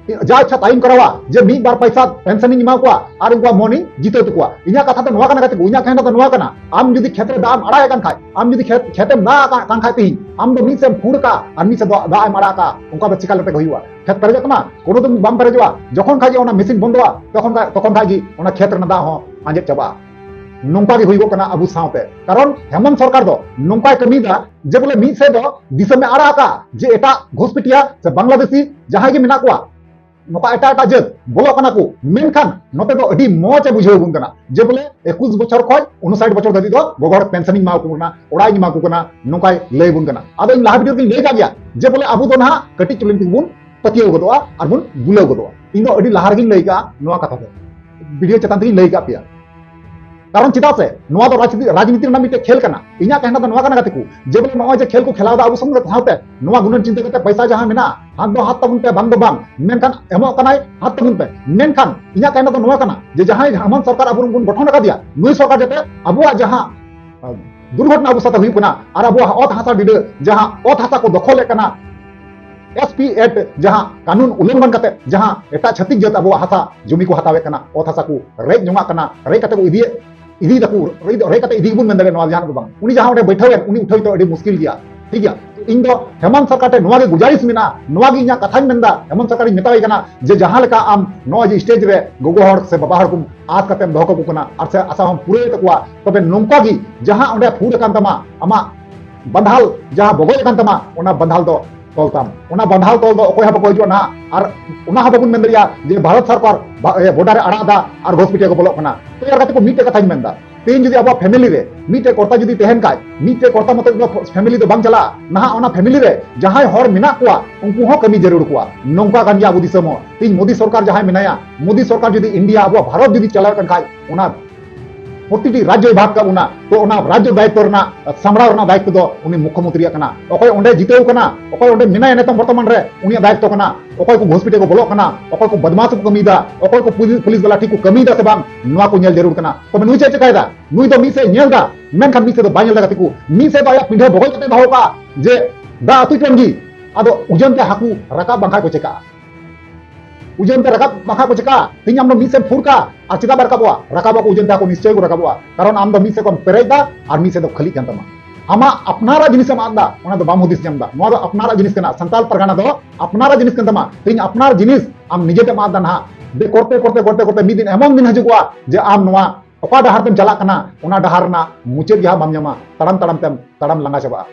ᱡᱟ ᱤᱪᱪᱷᱟ ᱛᱟᱭᱤᱧ ᱠᱚᱨᱟᱣᱟ, ᱡᱮ ᱢᱤᱫ ᱵᱟᱨ ᱯᱚᱭᱥᱟ ᱯᱮᱱᱥᱚᱱᱤᱧ ᱮᱢᱟ ᱠᱚᱣᱟ ᱟᱨ ᱩᱱᱠᱩᱣᱟᱜ ᱢᱚᱱᱤᱧ ᱡᱤᱛᱟᱹᱣ ᱛᱟᱠᱚᱣᱟ᱾ ᱤᱧᱟᱹᱜ ᱠᱟᱛᱷᱟ ᱫᱚ ᱱᱚᱣᱟ ᱠᱟᱱᱟ ᱜᱟᱛᱮ ᱠᱚ, ᱤᱧᱟᱹᱜ ᱠᱟᱛᱷᱟ ᱫᱚ ᱱᱚᱣᱟ ᱠᱟᱱᱟ, ᱟᱢ ᱡᱩᱫᱤ ᱠᱷᱮᱛ ᱨᱮ ᱫᱟᱜ ᱮᱢ ᱟᱲᱟᱜ ᱮᱫ ᱠᱟᱱ ᱠᱷᱟᱡ, ᱟᱢ ᱡᱩᱫᱤ ᱠᱷᱮᱛ, ᱠᱷᱮᱛ ᱮᱢ ᱫᱟᱜ ᱟᱠᱟᱫ ᱠᱟᱱ ᱠᱷᱟᱡ, ᱛᱮᱦᱤᱧ ᱟᱢ ᱫᱚ ᱢᱤᱫ ᱥᱮᱫ ᱮᱢ ᱯᱷᱩᱲ ᱠᱟᱜᱼᱟ ᱟᱨ ᱢᱤᱫ ᱥᱮᱫ ᱫᱚ ᱫᱟᱜ ᱮᱢ ᱟᱲᱟᱜ ᱠᱟᱜᱼᱟ, ᱚᱱᱠᱟ ᱫᱚ ᱪᱤᱠᱟ ᱞᱮᱠᱟᱛᱮ ᱦᱩᱭᱩᱜᱼᱟ? ᱠᱷᱮᱛ ᱯᱮᱨᱮᱡᱚᱜ ᱛᱟᱢᱟ? ᱠᱳᱱᱳ ᱫᱤᱱ ᱵᱟᱢ ᱯᱮᱨᱮᱡᱚᱜᱼᱟ᱾ ᱡᱚᱠᱷᱚᱱ ᱠᱷᱟᱡ ᱜᱮ ᱚᱱᱟ ᱢᱮᱥᱤᱱ ᱵᱚᱱᱫᱚᱜᱼᱟ, ᱛᱚᱠᱷᱚᱱ ᱠᱷᱟᱡ, ᱛᱚᱠᱷᱚᱱ ᱠᱷᱟᱡ ᱜᱮ ᱚᱱᱟ ᱠᱷᱮᱛ ᱨᱮᱱᱟᱜ ᱫᱟᱜ ᱦᱚᱸ ᱟᱸᱡᱮᱫ ᱪᱟᱵᱟᱜᱼᱟ᱾ ᱱᱚᱝᱠᱟ ᱜᱮ ᱦᱩᱭᱩᱜᱚᱜ ᱠᱟᱱᱟ ᱟᱵᱚ ᱥᱟᱶᱛᱮ᱾ ᱠᱟᱨᱚᱱ ᱦᱮᱢᱚᱱᱛ ᱥᱚᱨᱠᱟᱨ ᱫᱚ ᱱᱚᱝᱠᱟᱭ ᱠᱟᱹᱢᱤᱭᱮᱫᱟ ᱡᱮ ᱵᱚᱞᱮ ᱢᱤᱫ ᱥᱮᱫ ᱫᱚ ᱫᱤᱥᱚᱢᱮ ᱟᱲᱟᱜ ᱟᱠᱟᱫᱼᱟ ᱡᱮ ᱮᱴᱟᱜ ᱜᱷᱩᱥᱯᱮᱴᱤᱭᱟ ᱥᱮ ᱵᱟᱝᱞᱟᱫᱮᱥᱤ ᱡᱟᱦᱟᱸᱭ ᱜᱮ ᱢᱮᱱᱟᱜ ᱠᱚᱣᱟ, ᱱᱚᱝᱠᱟ ᱮᱴᱟᱜ ᱮᱴᱟᱜ ᱡᱟᱹᱛ ᱵᱚᱞᱚᱜ ᱠᱟᱱᱟ ᱠᱚ, ᱢᱮᱱᱠᱷᱟᱱ ᱱᱚᱛᱮ ᱫᱚ ᱟᱹᱰᱤ ᱢᱚᱡᱽ ᱮ ᱵᱩᱡᱷᱟᱹᱣ ᱟᱵᱚᱱ ᱠᱟᱱᱟ ᱡᱮ ᱵᱚᱞᱮ ᱮᱠᱩᱥ ᱵᱚᱪᱷᱚᱨ ᱠᱷᱚᱱ ᱩᱱᱩᱥᱟᱴ ᱵᱚᱪᱷᱚᱨ ᱫᱷᱟᱹᱵᱤᱡ ᱫᱚ ᱜᱚᱜᱚ ᱦᱚᱲ ᱯᱮᱱᱥᱚᱱᱤᱧ ᱮᱢᱟ ᱠᱚ ᱠᱟᱱᱟ, ᱚᱲᱟᱜ ᱤᱧ ᱮᱢᱟ ᱠᱚ ᱠᱟᱱᱟ, ᱱᱚᱝᱠᱟᱭ ᱞᱟᱹᱭ ᱟᱵᱚᱱ ᱠᱟᱱᱟ᱾ ᱟᱫᱚ ᱤᱧ ᱞᱟᱦᱟ ᱵᱷᱤᱰᱤᱭᱳ ᱨᱮᱜᱤᱧ ᱞᱟᱹᱭ ᱠᱟᱜ ᱜᱮᱭᱟ ᱡᱮ ᱵᱚᱞᱮ ᱟᱵᱚ ᱫᱚ ᱱᱟᱦᱟᱜ ᱠᱟᱹᱴᱤᱡ ᱪᱩᱞᱩᱝ ᱛᱮᱜᱮ ᱵᱚᱱ ᱯᱟᱹᱛᱭᱟᱹᱣ ᱜᱚᱫᱚᱜᱼᱟ ᱟᱨ ᱵᱚᱱ ᱵᱩᱞᱟᱹᱣ ᱜᱚᱫᱚᱜᱼᱟ᱾ ᱤᱧ ᱫᱚ ᱟᱹᱰᱤ ᱞᱟᱦᱟ ᱨᱮᱜᱤᱧ ᱞᱟᱹᱭ ᱠᱟᱜᱼᱟ ᱱᱚᱣᱟ ᱠᱟᱛᱷᱟ ᱫᱚ, ᱵᱷᱤᱰᱤᱭᱳ ᱪᱮᱛᱟᱱ ᱛᱮᱜᱤᱧ ᱞᱟᱹᱭ ᱠᱟᱜ ᱯᱮᱭᱟ᱾ ᱠᱟᱨᱚᱱ ᱪᱮᱫᱟᱜ ᱥᱮ ᱱᱚᱣᱟ ᱫᱚ ᱨᱟᱡᱽᱱᱤᱛᱤ, ᱨᱟᱡᱽᱱᱤᱛᱤ ᱨᱮᱱᱟᱜ ᱢᱤᱫᱴᱮᱡ ᱠᱷᱮᱞ ᱠᱟᱱᱟ᱾ ᱤᱧᱟᱹᱜ ᱠᱟᱹᱦᱱᱟ ᱫᱚ ᱱᱚᱣᱟ ᱠᱟᱱᱟ ᱜᱟᱛᱮ ᱠᱚ, ᱡᱮ ᱵᱚᱞᱮ ᱱᱚᱜᱼᱚᱭ ᱡᱮ ᱠᱷᱮᱞ ᱠᱚ ᱠᱷᱮᱞᱟᱣ ᱮᱫᱟ ᱟᱵᱚ ᱥᱚᱸᱜᱮ ᱥᱟᱶᱛᱮ, ᱱᱚᱣᱟ ᱜᱩᱱᱟᱹᱱ ᱪᱤᱱᱛᱟᱹ ᱠᱟᱛᱮ ᱯᱚᱭᱥᱟ ᱡᱟᱦᱟᱸ ᱢᱮᱱᱟᱜᱼᱟ, ᱦᱟᱛ ᱫᱚ ᱦᱟᱛ ᱛᱟᱵᱚᱱ ᱯᱮ, ᱵᱟᱝ ᱫᱚ ᱵᱟᱝ, ᱢᱮᱱᱠᱷᱟᱱ ᱮᱢᱚᱜ ᱠᱟᱱᱟᱭ, ᱦᱟᱛ ᱛᱟᱵᱚᱱ ᱯᱮ᱾ ᱢᱮᱱᱠᱷᱟᱱ ᱤᱧᱟᱹᱜ ᱠᱟᱹᱦᱱᱟ ᱫᱚ ᱱᱚᱣᱟ ᱠᱟᱱᱟ ᱡᱮ ᱡᱟᱦᱟᱸᱭ ᱦᱮᱢᱚᱱᱛ ᱥᱚᱨᱠᱟᱨ ᱟᱵᱚ ᱵᱚᱱ ᱜᱚᱴᱷᱚᱱ ᱟᱠᱟᱫᱮᱭᱟ, ᱱᱩᱭ ᱥᱚᱨᱠᱟᱨ ᱡᱟᱛᱮ ᱟᱵᱚᱣᱟᱜ ᱡᱟᱦᱟᱸ, ᱟᱸ, ᱫᱩᱨᱜᱷᱚᱴᱚᱱᱟ ᱟᱵᱚ ᱥᱟᱛᱮ ᱦᱩᱭᱩᱜ ᱠᱟᱱᱟ ᱟᱨ ᱟᱵᱚᱣᱟᱜ ᱚᱛ ᱦᱟᱥᱟ ᱰᱤᱰᱟᱹ, ᱡᱟᱦᱟᱸ ᱚᱛ ᱦᱟᱥᱟ ᱠᱚ ᱫᱚᱠᱷᱚᱞᱮᱫ ᱠᱟᱱᱟ, ᱮᱥ ᱯᱤ ᱮᱠᱴ ᱡᱟᱦᱟᱸ ᱠᱟᱹᱱᱩᱱ ᱩᱞᱞᱚᱝᱜᱷᱚᱱ ᱠᱟᱛᱮ ᱡᱟᱦᱟᱸ ᱮᱴᱟᱜ ᱪᱷᱟᱹᱛᱤᱠ ᱡᱟᱹᱛ ᱟᱵᱚᱣᱟᱜ ᱦᱟᱥᱟ ᱡᱚᱢᱤ ᱠᱚ ᱦᱟᱛᱟᱣᱮᱫ ᱠᱟᱱᱟ, ᱚᱛ ᱦᱟᱥᱟ ᱠᱚ ᱨᱮᱡ ᱡᱚᱝᱟᱜ ᱠᱟᱱᱟ, ᱨᱮᱡ ᱠᱟᱛᱮ ᱠᱚ ᱤᱫᱤᱭᱮᱫ, ᱤᱫᱤᱭ ᱫᱟᱠᱚ, ᱨᱮᱡ ᱫᱚ, ᱨᱮᱡ ᱠᱟᱛᱮ ᱤᱫᱤ ᱜᱮᱵᱚᱱ ᱢᱮᱱ ᱫᱟᱲᱮᱭᱟᱜᱼᱟ, ᱱᱚᱣᱟ ᱡᱟᱦᱟᱱᱟᱜ ᱫᱚ ᱵᱟᱝ᱾ ᱩᱱᱤ ᱡᱟᱦᱟᱸ ᱚᱸᱰᱮ ᱵᱟᱹᱭᱴᱷᱟᱹᱣ ᱮᱱ, ᱩᱱᱤ ᱩᱴᱷᱟᱹᱣ ᱛᱮ ᱟᱹᱰᱤ ᱢᱩᱥᱠᱤᱞ ᱜᱮᱭᱟ, ᱴᱷᱤᱠ ᱜᱮᱭᱟ᱾ ᱤᱧ ᱫᱚ ᱦᱮᱢᱚᱱᱛ ᱥᱚᱨᱠᱟᱨ ᱴᱷᱮᱱ ᱱᱚᱣᱟ ᱜᱮ ᱜᱩᱡᱟᱨᱤᱥ ᱢᱮᱱᱟᱜᱼᱟ, ᱱᱚᱣᱟ ᱜᱮ ᱤᱧᱟᱹᱜ ᱠᱟᱛᱷᱟᱧ ᱢᱮᱱᱫᱟ, ᱦᱮᱢᱚᱱᱛ ᱥᱚᱨᱠᱟᱨᱤᱧ ᱢᱮᱛᱟᱣᱟᱭ ᱠᱟᱱᱟ ᱡᱮ ᱡᱟᱦᱟᱸ ᱞᱮᱠᱟ ᱟᱢ ᱱᱚᱜᱼᱚᱭ ᱡᱮ ᱥᱴᱮᱡ ᱨᱮ ᱜᱚᱜᱚ ᱦᱚᱲ ᱥᱮ ᱵᱟᱵᱟ ᱦᱚᱲ ᱠᱚᱢ ᱟᱸᱥ ᱠᱟᱛᱮᱢ ᱫᱚᱦᱚ ᱠᱟᱠᱚ ᱠᱟᱱᱟ ᱟᱨ ᱥᱮ ᱟᱥᱟ ᱦᱚᱸᱢ ᱯᱩᱨᱟᱹᱣ ᱛᱟᱠᱚᱣᱟ, ᱛᱚᱵᱮ ᱱᱚᱝᱠᱟ ᱜᱮ ᱡᱟᱦᱟᱸ ᱚᱸᱰᱮ ᱯᱷᱩᱴ ᱟᱠᱟᱱ ᱛᱟᱢᱟ, ᱟᱢᱟᱜ ᱵᱟᱸᱫᱷᱟᱞ ᱡᱟᱦᱟᱸ ᱵᱚᱜᱚᱡ ᱟᱠᱟᱱ ᱛᱟᱢᱟ, ᱚᱱᱟ ᱵᱟᱸᱫᱷᱟᱞ ᱫᱚ ᱛᱚᱞ ᱛᱟᱢ᱾ ᱚᱱᱟ ᱵᱟᱸᱫᱷᱟᱞ ᱛᱚᱞ ᱫᱚ ᱚᱠᱚᱭ ᱦᱚᱸ ᱵᱟᱠᱚ ᱦᱤᱡᱩᱜᱼᱟ ᱱᱟᱦᱟᱜ᱾ ᱟᱨ ᱚᱱᱟ ᱦᱚᱸ ᱵᱟᱵᱚᱱ ᱢᱮᱱ ᱫᱟᱲᱮᱭᱟᱜᱼᱟ ᱡᱮ ᱵᱷᱟᱨᱚᱛ ᱥᱚᱨᱠᱟᱨ ᱵᱟ-, ᱮ, ᱵᱚᱰᱟᱨ ᱮ ᱟᱲᱟᱜ ᱮᱫᱟ ᱟᱨ ᱦᱚᱥᱯᱤᱴᱟᱞ ᱠᱚ ᱵᱚᱞᱚᱜ ᱠᱟᱱᱟ᱾ ᱛᱚ ᱭᱟᱨ ᱜᱟᱛᱮ ᱠᱚ, ᱢᱤᱫᱴᱮᱡ ᱠᱟᱛᱷᱟᱧ ᱢᱮᱱᱫᱟ, ᱛᱮᱦᱮᱧ ᱡᱩᱫᱤ ᱟᱵᱚᱣᱟᱜ ᱯᱷᱮᱢᱮᱞᱤ ᱨᱮ ᱢᱤᱫᱴᱮᱡ ᱠᱚᱨᱛᱟ ᱡᱩᱫᱤ ᱛᱟᱦᱮᱱ ᱠᱷᱟᱡ, ᱢᱤᱫᱴᱮᱡ ᱠᱚᱨᱛᱟ ᱢᱚᱛᱚᱡ ᱫᱚ ᱯᱷᱮᱢᱮᱞᱤ ᱫᱚ ᱵᱟᱝ ᱪᱟᱞᱟᱜᱼᱟ᱾ ᱱᱟᱦᱟᱜ ᱚᱱᱟ ᱯᱷᱮᱢᱮᱞᱤ ᱨᱮ ᱡᱟᱦᱟᱸᱭ ᱦᱚᱲ ᱢᱮᱱᱟᱜ ᱠᱚᱣᱟ, ᱩᱱᱠᱩ ᱦᱚᱸ ᱠᱟᱹᱢᱤ ᱡᱟᱹᱨᱩᱲ ᱠᱚᱣᱟ᱾ ᱱᱚᱝᱠᱟ ᱠᱟᱱ ᱜᱮᱭᱟ ᱟᱵᱚ ᱫᱤᱥᱚᱢ ᱦᱚᱸ᱾ ᱛᱮᱦᱮᱧ ᱢᱳᱫᱤ ᱥᱚᱨᱠᱟᱨ ᱡᱟᱦᱟᱸᱭ ᱢᱮᱱᱟᱭᱟ, ᱢᱳᱫᱤ ᱥᱚᱨᱠᱟᱨ ᱡᱩᱫᱤ ᱤᱱᱰᱤᱭᱟ ᱟᱵᱚᱣᱟᱜ ᱵᱷᱟᱨᱚᱛ ᱡᱩᱫᱤ ᱪᱟᱞᱟᱣᱮᱫ ᱠᱟᱱ ᱠᱷᱟᱡ, ᱚᱱᱟ ᱯᱨᱚᱛᱤᱴᱤ ᱨᱟᱡᱽᱡᱚᱭ ᱵᱷᱟᱜᱽ ᱠᱟᱜ ᱵᱚᱱᱟ, ᱛᱚ ᱚᱱᱟ ᱨᱟᱡᱽᱡᱚ ᱫᱟᱭᱤᱛᱛᱚ ᱨᱮᱱᱟᱜ ᱥᱟᱢᱵᱲᱟᱣ ᱨᱮᱱᱟᱜ ᱫᱟᱭᱤᱛᱛᱚ ᱫᱚ ᱩᱱᱤ ᱢᱩᱠᱷᱭᱚᱢᱚᱱᱛᱨᱤᱭᱟᱜ ᱠᱟᱱᱟ᱾ ᱚᱠᱚᱭ ᱚᱸᱰᱮ ᱡᱤᱛᱟᱹᱣ ᱠᱟᱱᱟ, ᱚᱠᱚᱭ ᱚᱸᱰᱮ ᱢᱮᱱᱟᱭᱟ ᱱᱤᱛᱚᱝ ᱵᱚᱨᱛᱚᱢᱟᱱ ᱨᱮ, ᱩᱱᱤᱭᱟᱜ ᱫᱟᱭᱤᱛᱛᱚ ᱠᱟᱱᱟ᱾ ᱚᱠᱚᱭ ᱠᱚ ᱦᱚᱥᱯᱤᱴᱟᱞ ᱠᱚ ᱵᱚᱞᱚᱜ ᱠᱟᱱᱟ, ᱚᱠᱚᱭ ᱠᱚ ᱵᱚᱫᱢᱟᱥ ᱠᱚ ᱠᱟᱹᱢᱤᱭᱮᱫᱟ, ᱚᱠᱚᱭ ᱠᱚ ᱯᱩᱞᱤᱥ, ᱯᱩᱞᱤᱥ ᱵᱟᱞᱟ ᱴᱷᱤᱠ ᱠᱚ ᱠᱟᱹᱢᱤᱭᱮᱫᱟ ᱥᱮ ᱵᱟᱝ, ᱱᱚᱣᱟ ᱠᱚ ᱧᱮᱞ ᱡᱟᱹᱨᱩᱲ ᱠᱟᱱᱟ᱾ ᱛᱚᱵᱮ ᱱᱩᱭ ᱪᱮᱫ ᱪᱮᱠᱟᱭᱮᱫᱟ? ᱱᱩᱭ ᱫᱚ ᱢᱤᱫ ᱥᱮᱫ ᱧᱮᱞ ᱮᱫᱟ, ᱢᱮᱱᱠᱷᱟᱱ ᱢᱤᱫ ᱥᱮᱫ ᱫᱚ ᱵᱟᱭ ᱧᱮᱞ ᱮᱫᱟ ᱜᱟᱛᱮ ᱠᱚ᱾ ᱢᱤᱫ ᱥᱮᱫ ᱫᱚ ᱟᱭᱟᱜ ᱯᱤᱸᱰᱷᱟᱹ ᱵᱚᱜᱚᱡ ᱠᱟᱛᱮ ᱫᱚᱦᱚ ᱠᱟᱜᱼᱟ ᱡᱮ ᱫᱟᱜ ᱟᱹᱛᱩ ᱪᱮᱛᱟᱱ ᱜᱮ, ᱟᱫᱚ ᱩᱡᱟᱹᱱ ᱛᱮ ᱦᱟᱹᱠᱩ ᱨᱟᱠᱟᱵ ᱵᱟᱝᱠᱷᱟᱡ ᱠᱚ ᱪᱮᱠᱟᱜᱼᱟ? ᱩᱡᱟᱹᱱ ᱛᱮ ᱨᱟᱠᱟᱵ ᱵᱟᱠᱷᱟᱡ ᱠᱚ ᱪᱮᱠᱟ? ᱛᱮᱦᱮᱧ ᱟᱢ ᱫᱚ ᱢᱤᱫ ᱥᱮᱫ ᱯᱷᱩᱨ ᱠᱟ ᱟᱨ ᱪᱮᱫᱟᱜ ᱵᱟᱭ ᱨᱟᱠᱟᱵᱚᱜᱼᱟ? ᱨᱟᱠᱟᱵᱚᱜᱼᱟ ᱠᱚ, ᱩᱡᱟᱹᱱ ᱛᱮ ᱦᱟᱹᱠᱩ ᱱᱤᱥᱪᱚᱭ ᱠᱚ ᱨᱟᱠᱟᱵᱚᱜᱼᱟ, ᱠᱟᱨᱚᱱ ᱟᱢ ᱫᱚ ᱢᱤᱫ ᱥᱮᱫ ᱠᱷᱚᱱ ᱯᱮᱨᱮᱡ ᱫᱟ ᱟᱨ ᱢᱤᱫ ᱥᱮᱫ ᱫᱚ ᱠᱷᱟᱹᱞᱤᱜ ᱠᱟᱱ ᱛᱟᱢᱟ᱾ ᱟᱢᱟᱜ ᱟᱯᱱᱟᱨᱟᱜ ᱡᱤᱱᱤᱥ ᱮᱢ ᱟᱫ ᱫᱟ, ᱚᱱᱟ ᱫᱚ ᱵᱟᱢ ᱦᱩᱫᱤᱥ ᱧᱟᱢ ᱫᱟ᱾ ᱱᱚᱣᱟ ᱫᱚ ᱟᱯᱱᱟᱨᱟᱜ ᱡᱤᱱᱤᱥ ᱠᱟᱱᱟ, ᱥᱟᱱᱛᱟᱲ ᱯᱟᱨᱜᱟᱱᱟ ᱫᱚ ᱟᱯᱱᱟᱨᱟᱜ ᱡᱤᱱᱤᱥ ᱠᱟᱱ ᱛᱟᱢᱟ᱾ ᱛᱮᱦᱮᱧ ᱟᱯᱱᱟᱨ ᱡᱤᱱᱤᱥ ᱟᱢ ᱱᱤᱡᱮ ᱛᱮᱢ ᱟᱫ ᱫᱟ ᱱᱟᱦᱟᱜ᱾ ᱫᱮ ᱠᱚᱨᱛᱮ ᱠᱚᱨᱛᱮ ᱠᱚᱨᱛᱮ ᱠᱚᱨᱛᱮ ᱢᱤᱫ ᱫᱤᱱ ᱮᱢᱚᱱ ᱫᱤᱱ ᱦᱤᱡᱩᱜᱚᱜᱼᱟ ᱡᱮ ᱟᱢ ᱱᱚᱣᱟ ᱚᱠᱟ ᱰᱟᱦᱟᱨ ᱛᱮᱢ ᱪᱟᱞᱟᱜ ᱠᱟᱱᱟ, ᱚᱱᱟ ᱰᱟᱦᱟᱨ ᱨᱮᱱᱟᱜ ᱢᱩᱪᱟᱹᱫ ᱜᱮ ᱦᱟᱸᱜ ᱵᱟᱢ ᱧᱟᱢᱟ, ᱛᱟᱲᱟᱢ ᱛᱟᱲᱟᱢ ᱛᱮᱢ ᱛᱟᱲᱟᱢ ᱞᱟᱸᱜᱟ ᱪᱟᱵᱟᱜᱼᱟ᱾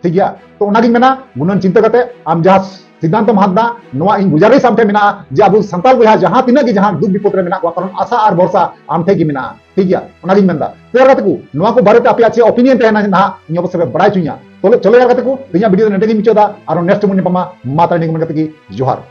ᱴᱷᱤᱠ ᱜᱮᱭᱟ? ᱛᱚ ᱚᱱᱟᱜᱤᱧ ᱢᱮᱱᱟ, ᱜᱩᱱᱟᱹᱱ ᱪᱤᱱᱛᱟᱹ ᱠᱟᱛᱮ ᱟᱢ ᱡᱟᱦᱟᱸ ᱥᱤᱫᱽᱫᱷᱟᱱᱛᱚᱢ ᱦᱟᱛ ᱫᱟ, ᱱᱚᱣᱟ ᱤᱧ ᱜᱩᱡᱟᱨᱤᱥ ᱟᱢ ᱴᱷᱮᱱ ᱢᱮᱱᱟᱜᱼᱟ ᱡᱮ ᱟᱵᱚ ᱥᱟᱱᱛᱟᱲ ᱵᱚᱭᱦᱟ ᱡᱟᱦᱟᱸ ᱛᱤᱱᱟᱹᱜ ᱜᱮ ᱡᱟᱦᱟᱸ ᱫᱩᱠ ᱵᱤᱯᱚᱫ ᱨᱮ ᱢᱮᱱᱟᱜ ᱠᱚᱣᱟ, ᱠᱟᱨᱚᱱ ᱟᱥᱟ ᱟᱨ ᱵᱷᱚᱨᱥᱟ ᱟᱢ ᱴᱷᱮᱱ ᱜᱮ ᱢᱮᱱᱟᱜᱼᱟ᱾ ᱴᱷᱤᱠ ᱜᱮᱭᱟ? ᱚᱱᱟᱜᱤᱧ ᱢᱮᱱᱫᱟ᱾ ᱛᱚ ᱜᱟᱛᱮ ᱠᱚ, ᱱᱚᱣᱟ ᱠᱚ ᱵᱟᱨᱮᱛᱮ ᱟᱯᱮᱭᱟᱜ ᱪᱮᱫ opinion ᱛᱟᱦᱮᱱᱟ ᱱᱟᱦᱟᱜ, ᱤᱧ ᱚᱵᱚᱥᱥᱳᱭ ᱯᱮ ᱵᱟᱲᱟᱭ ᱦᱚᱪᱚᱧᱟ᱾ ᱛᱚᱞᱮ ᱪᱚᱞᱚ ᱭᱟᱨ ᱜᱟᱛᱮ ᱠᱚ, ᱛᱮᱦᱮᱧᱟᱜ video ᱫᱚ ᱱᱚᱰᱮ ᱜᱮᱧ ᱢᱩᱪᱟᱹᱫᱟ᱾ ᱟᱨᱚ next ᱵᱚᱱ ᱧᱟᱯᱟᱢᱟ᱾ ᱢᱟ ᱛᱟᱦᱞᱮ ᱱᱤᱭᱟᱹ ᱠᱚ ᱢᱮᱱ ᱠᱟᱛᱮ ᱜᱮ ᱡᱚᱦᱟᱨ᱾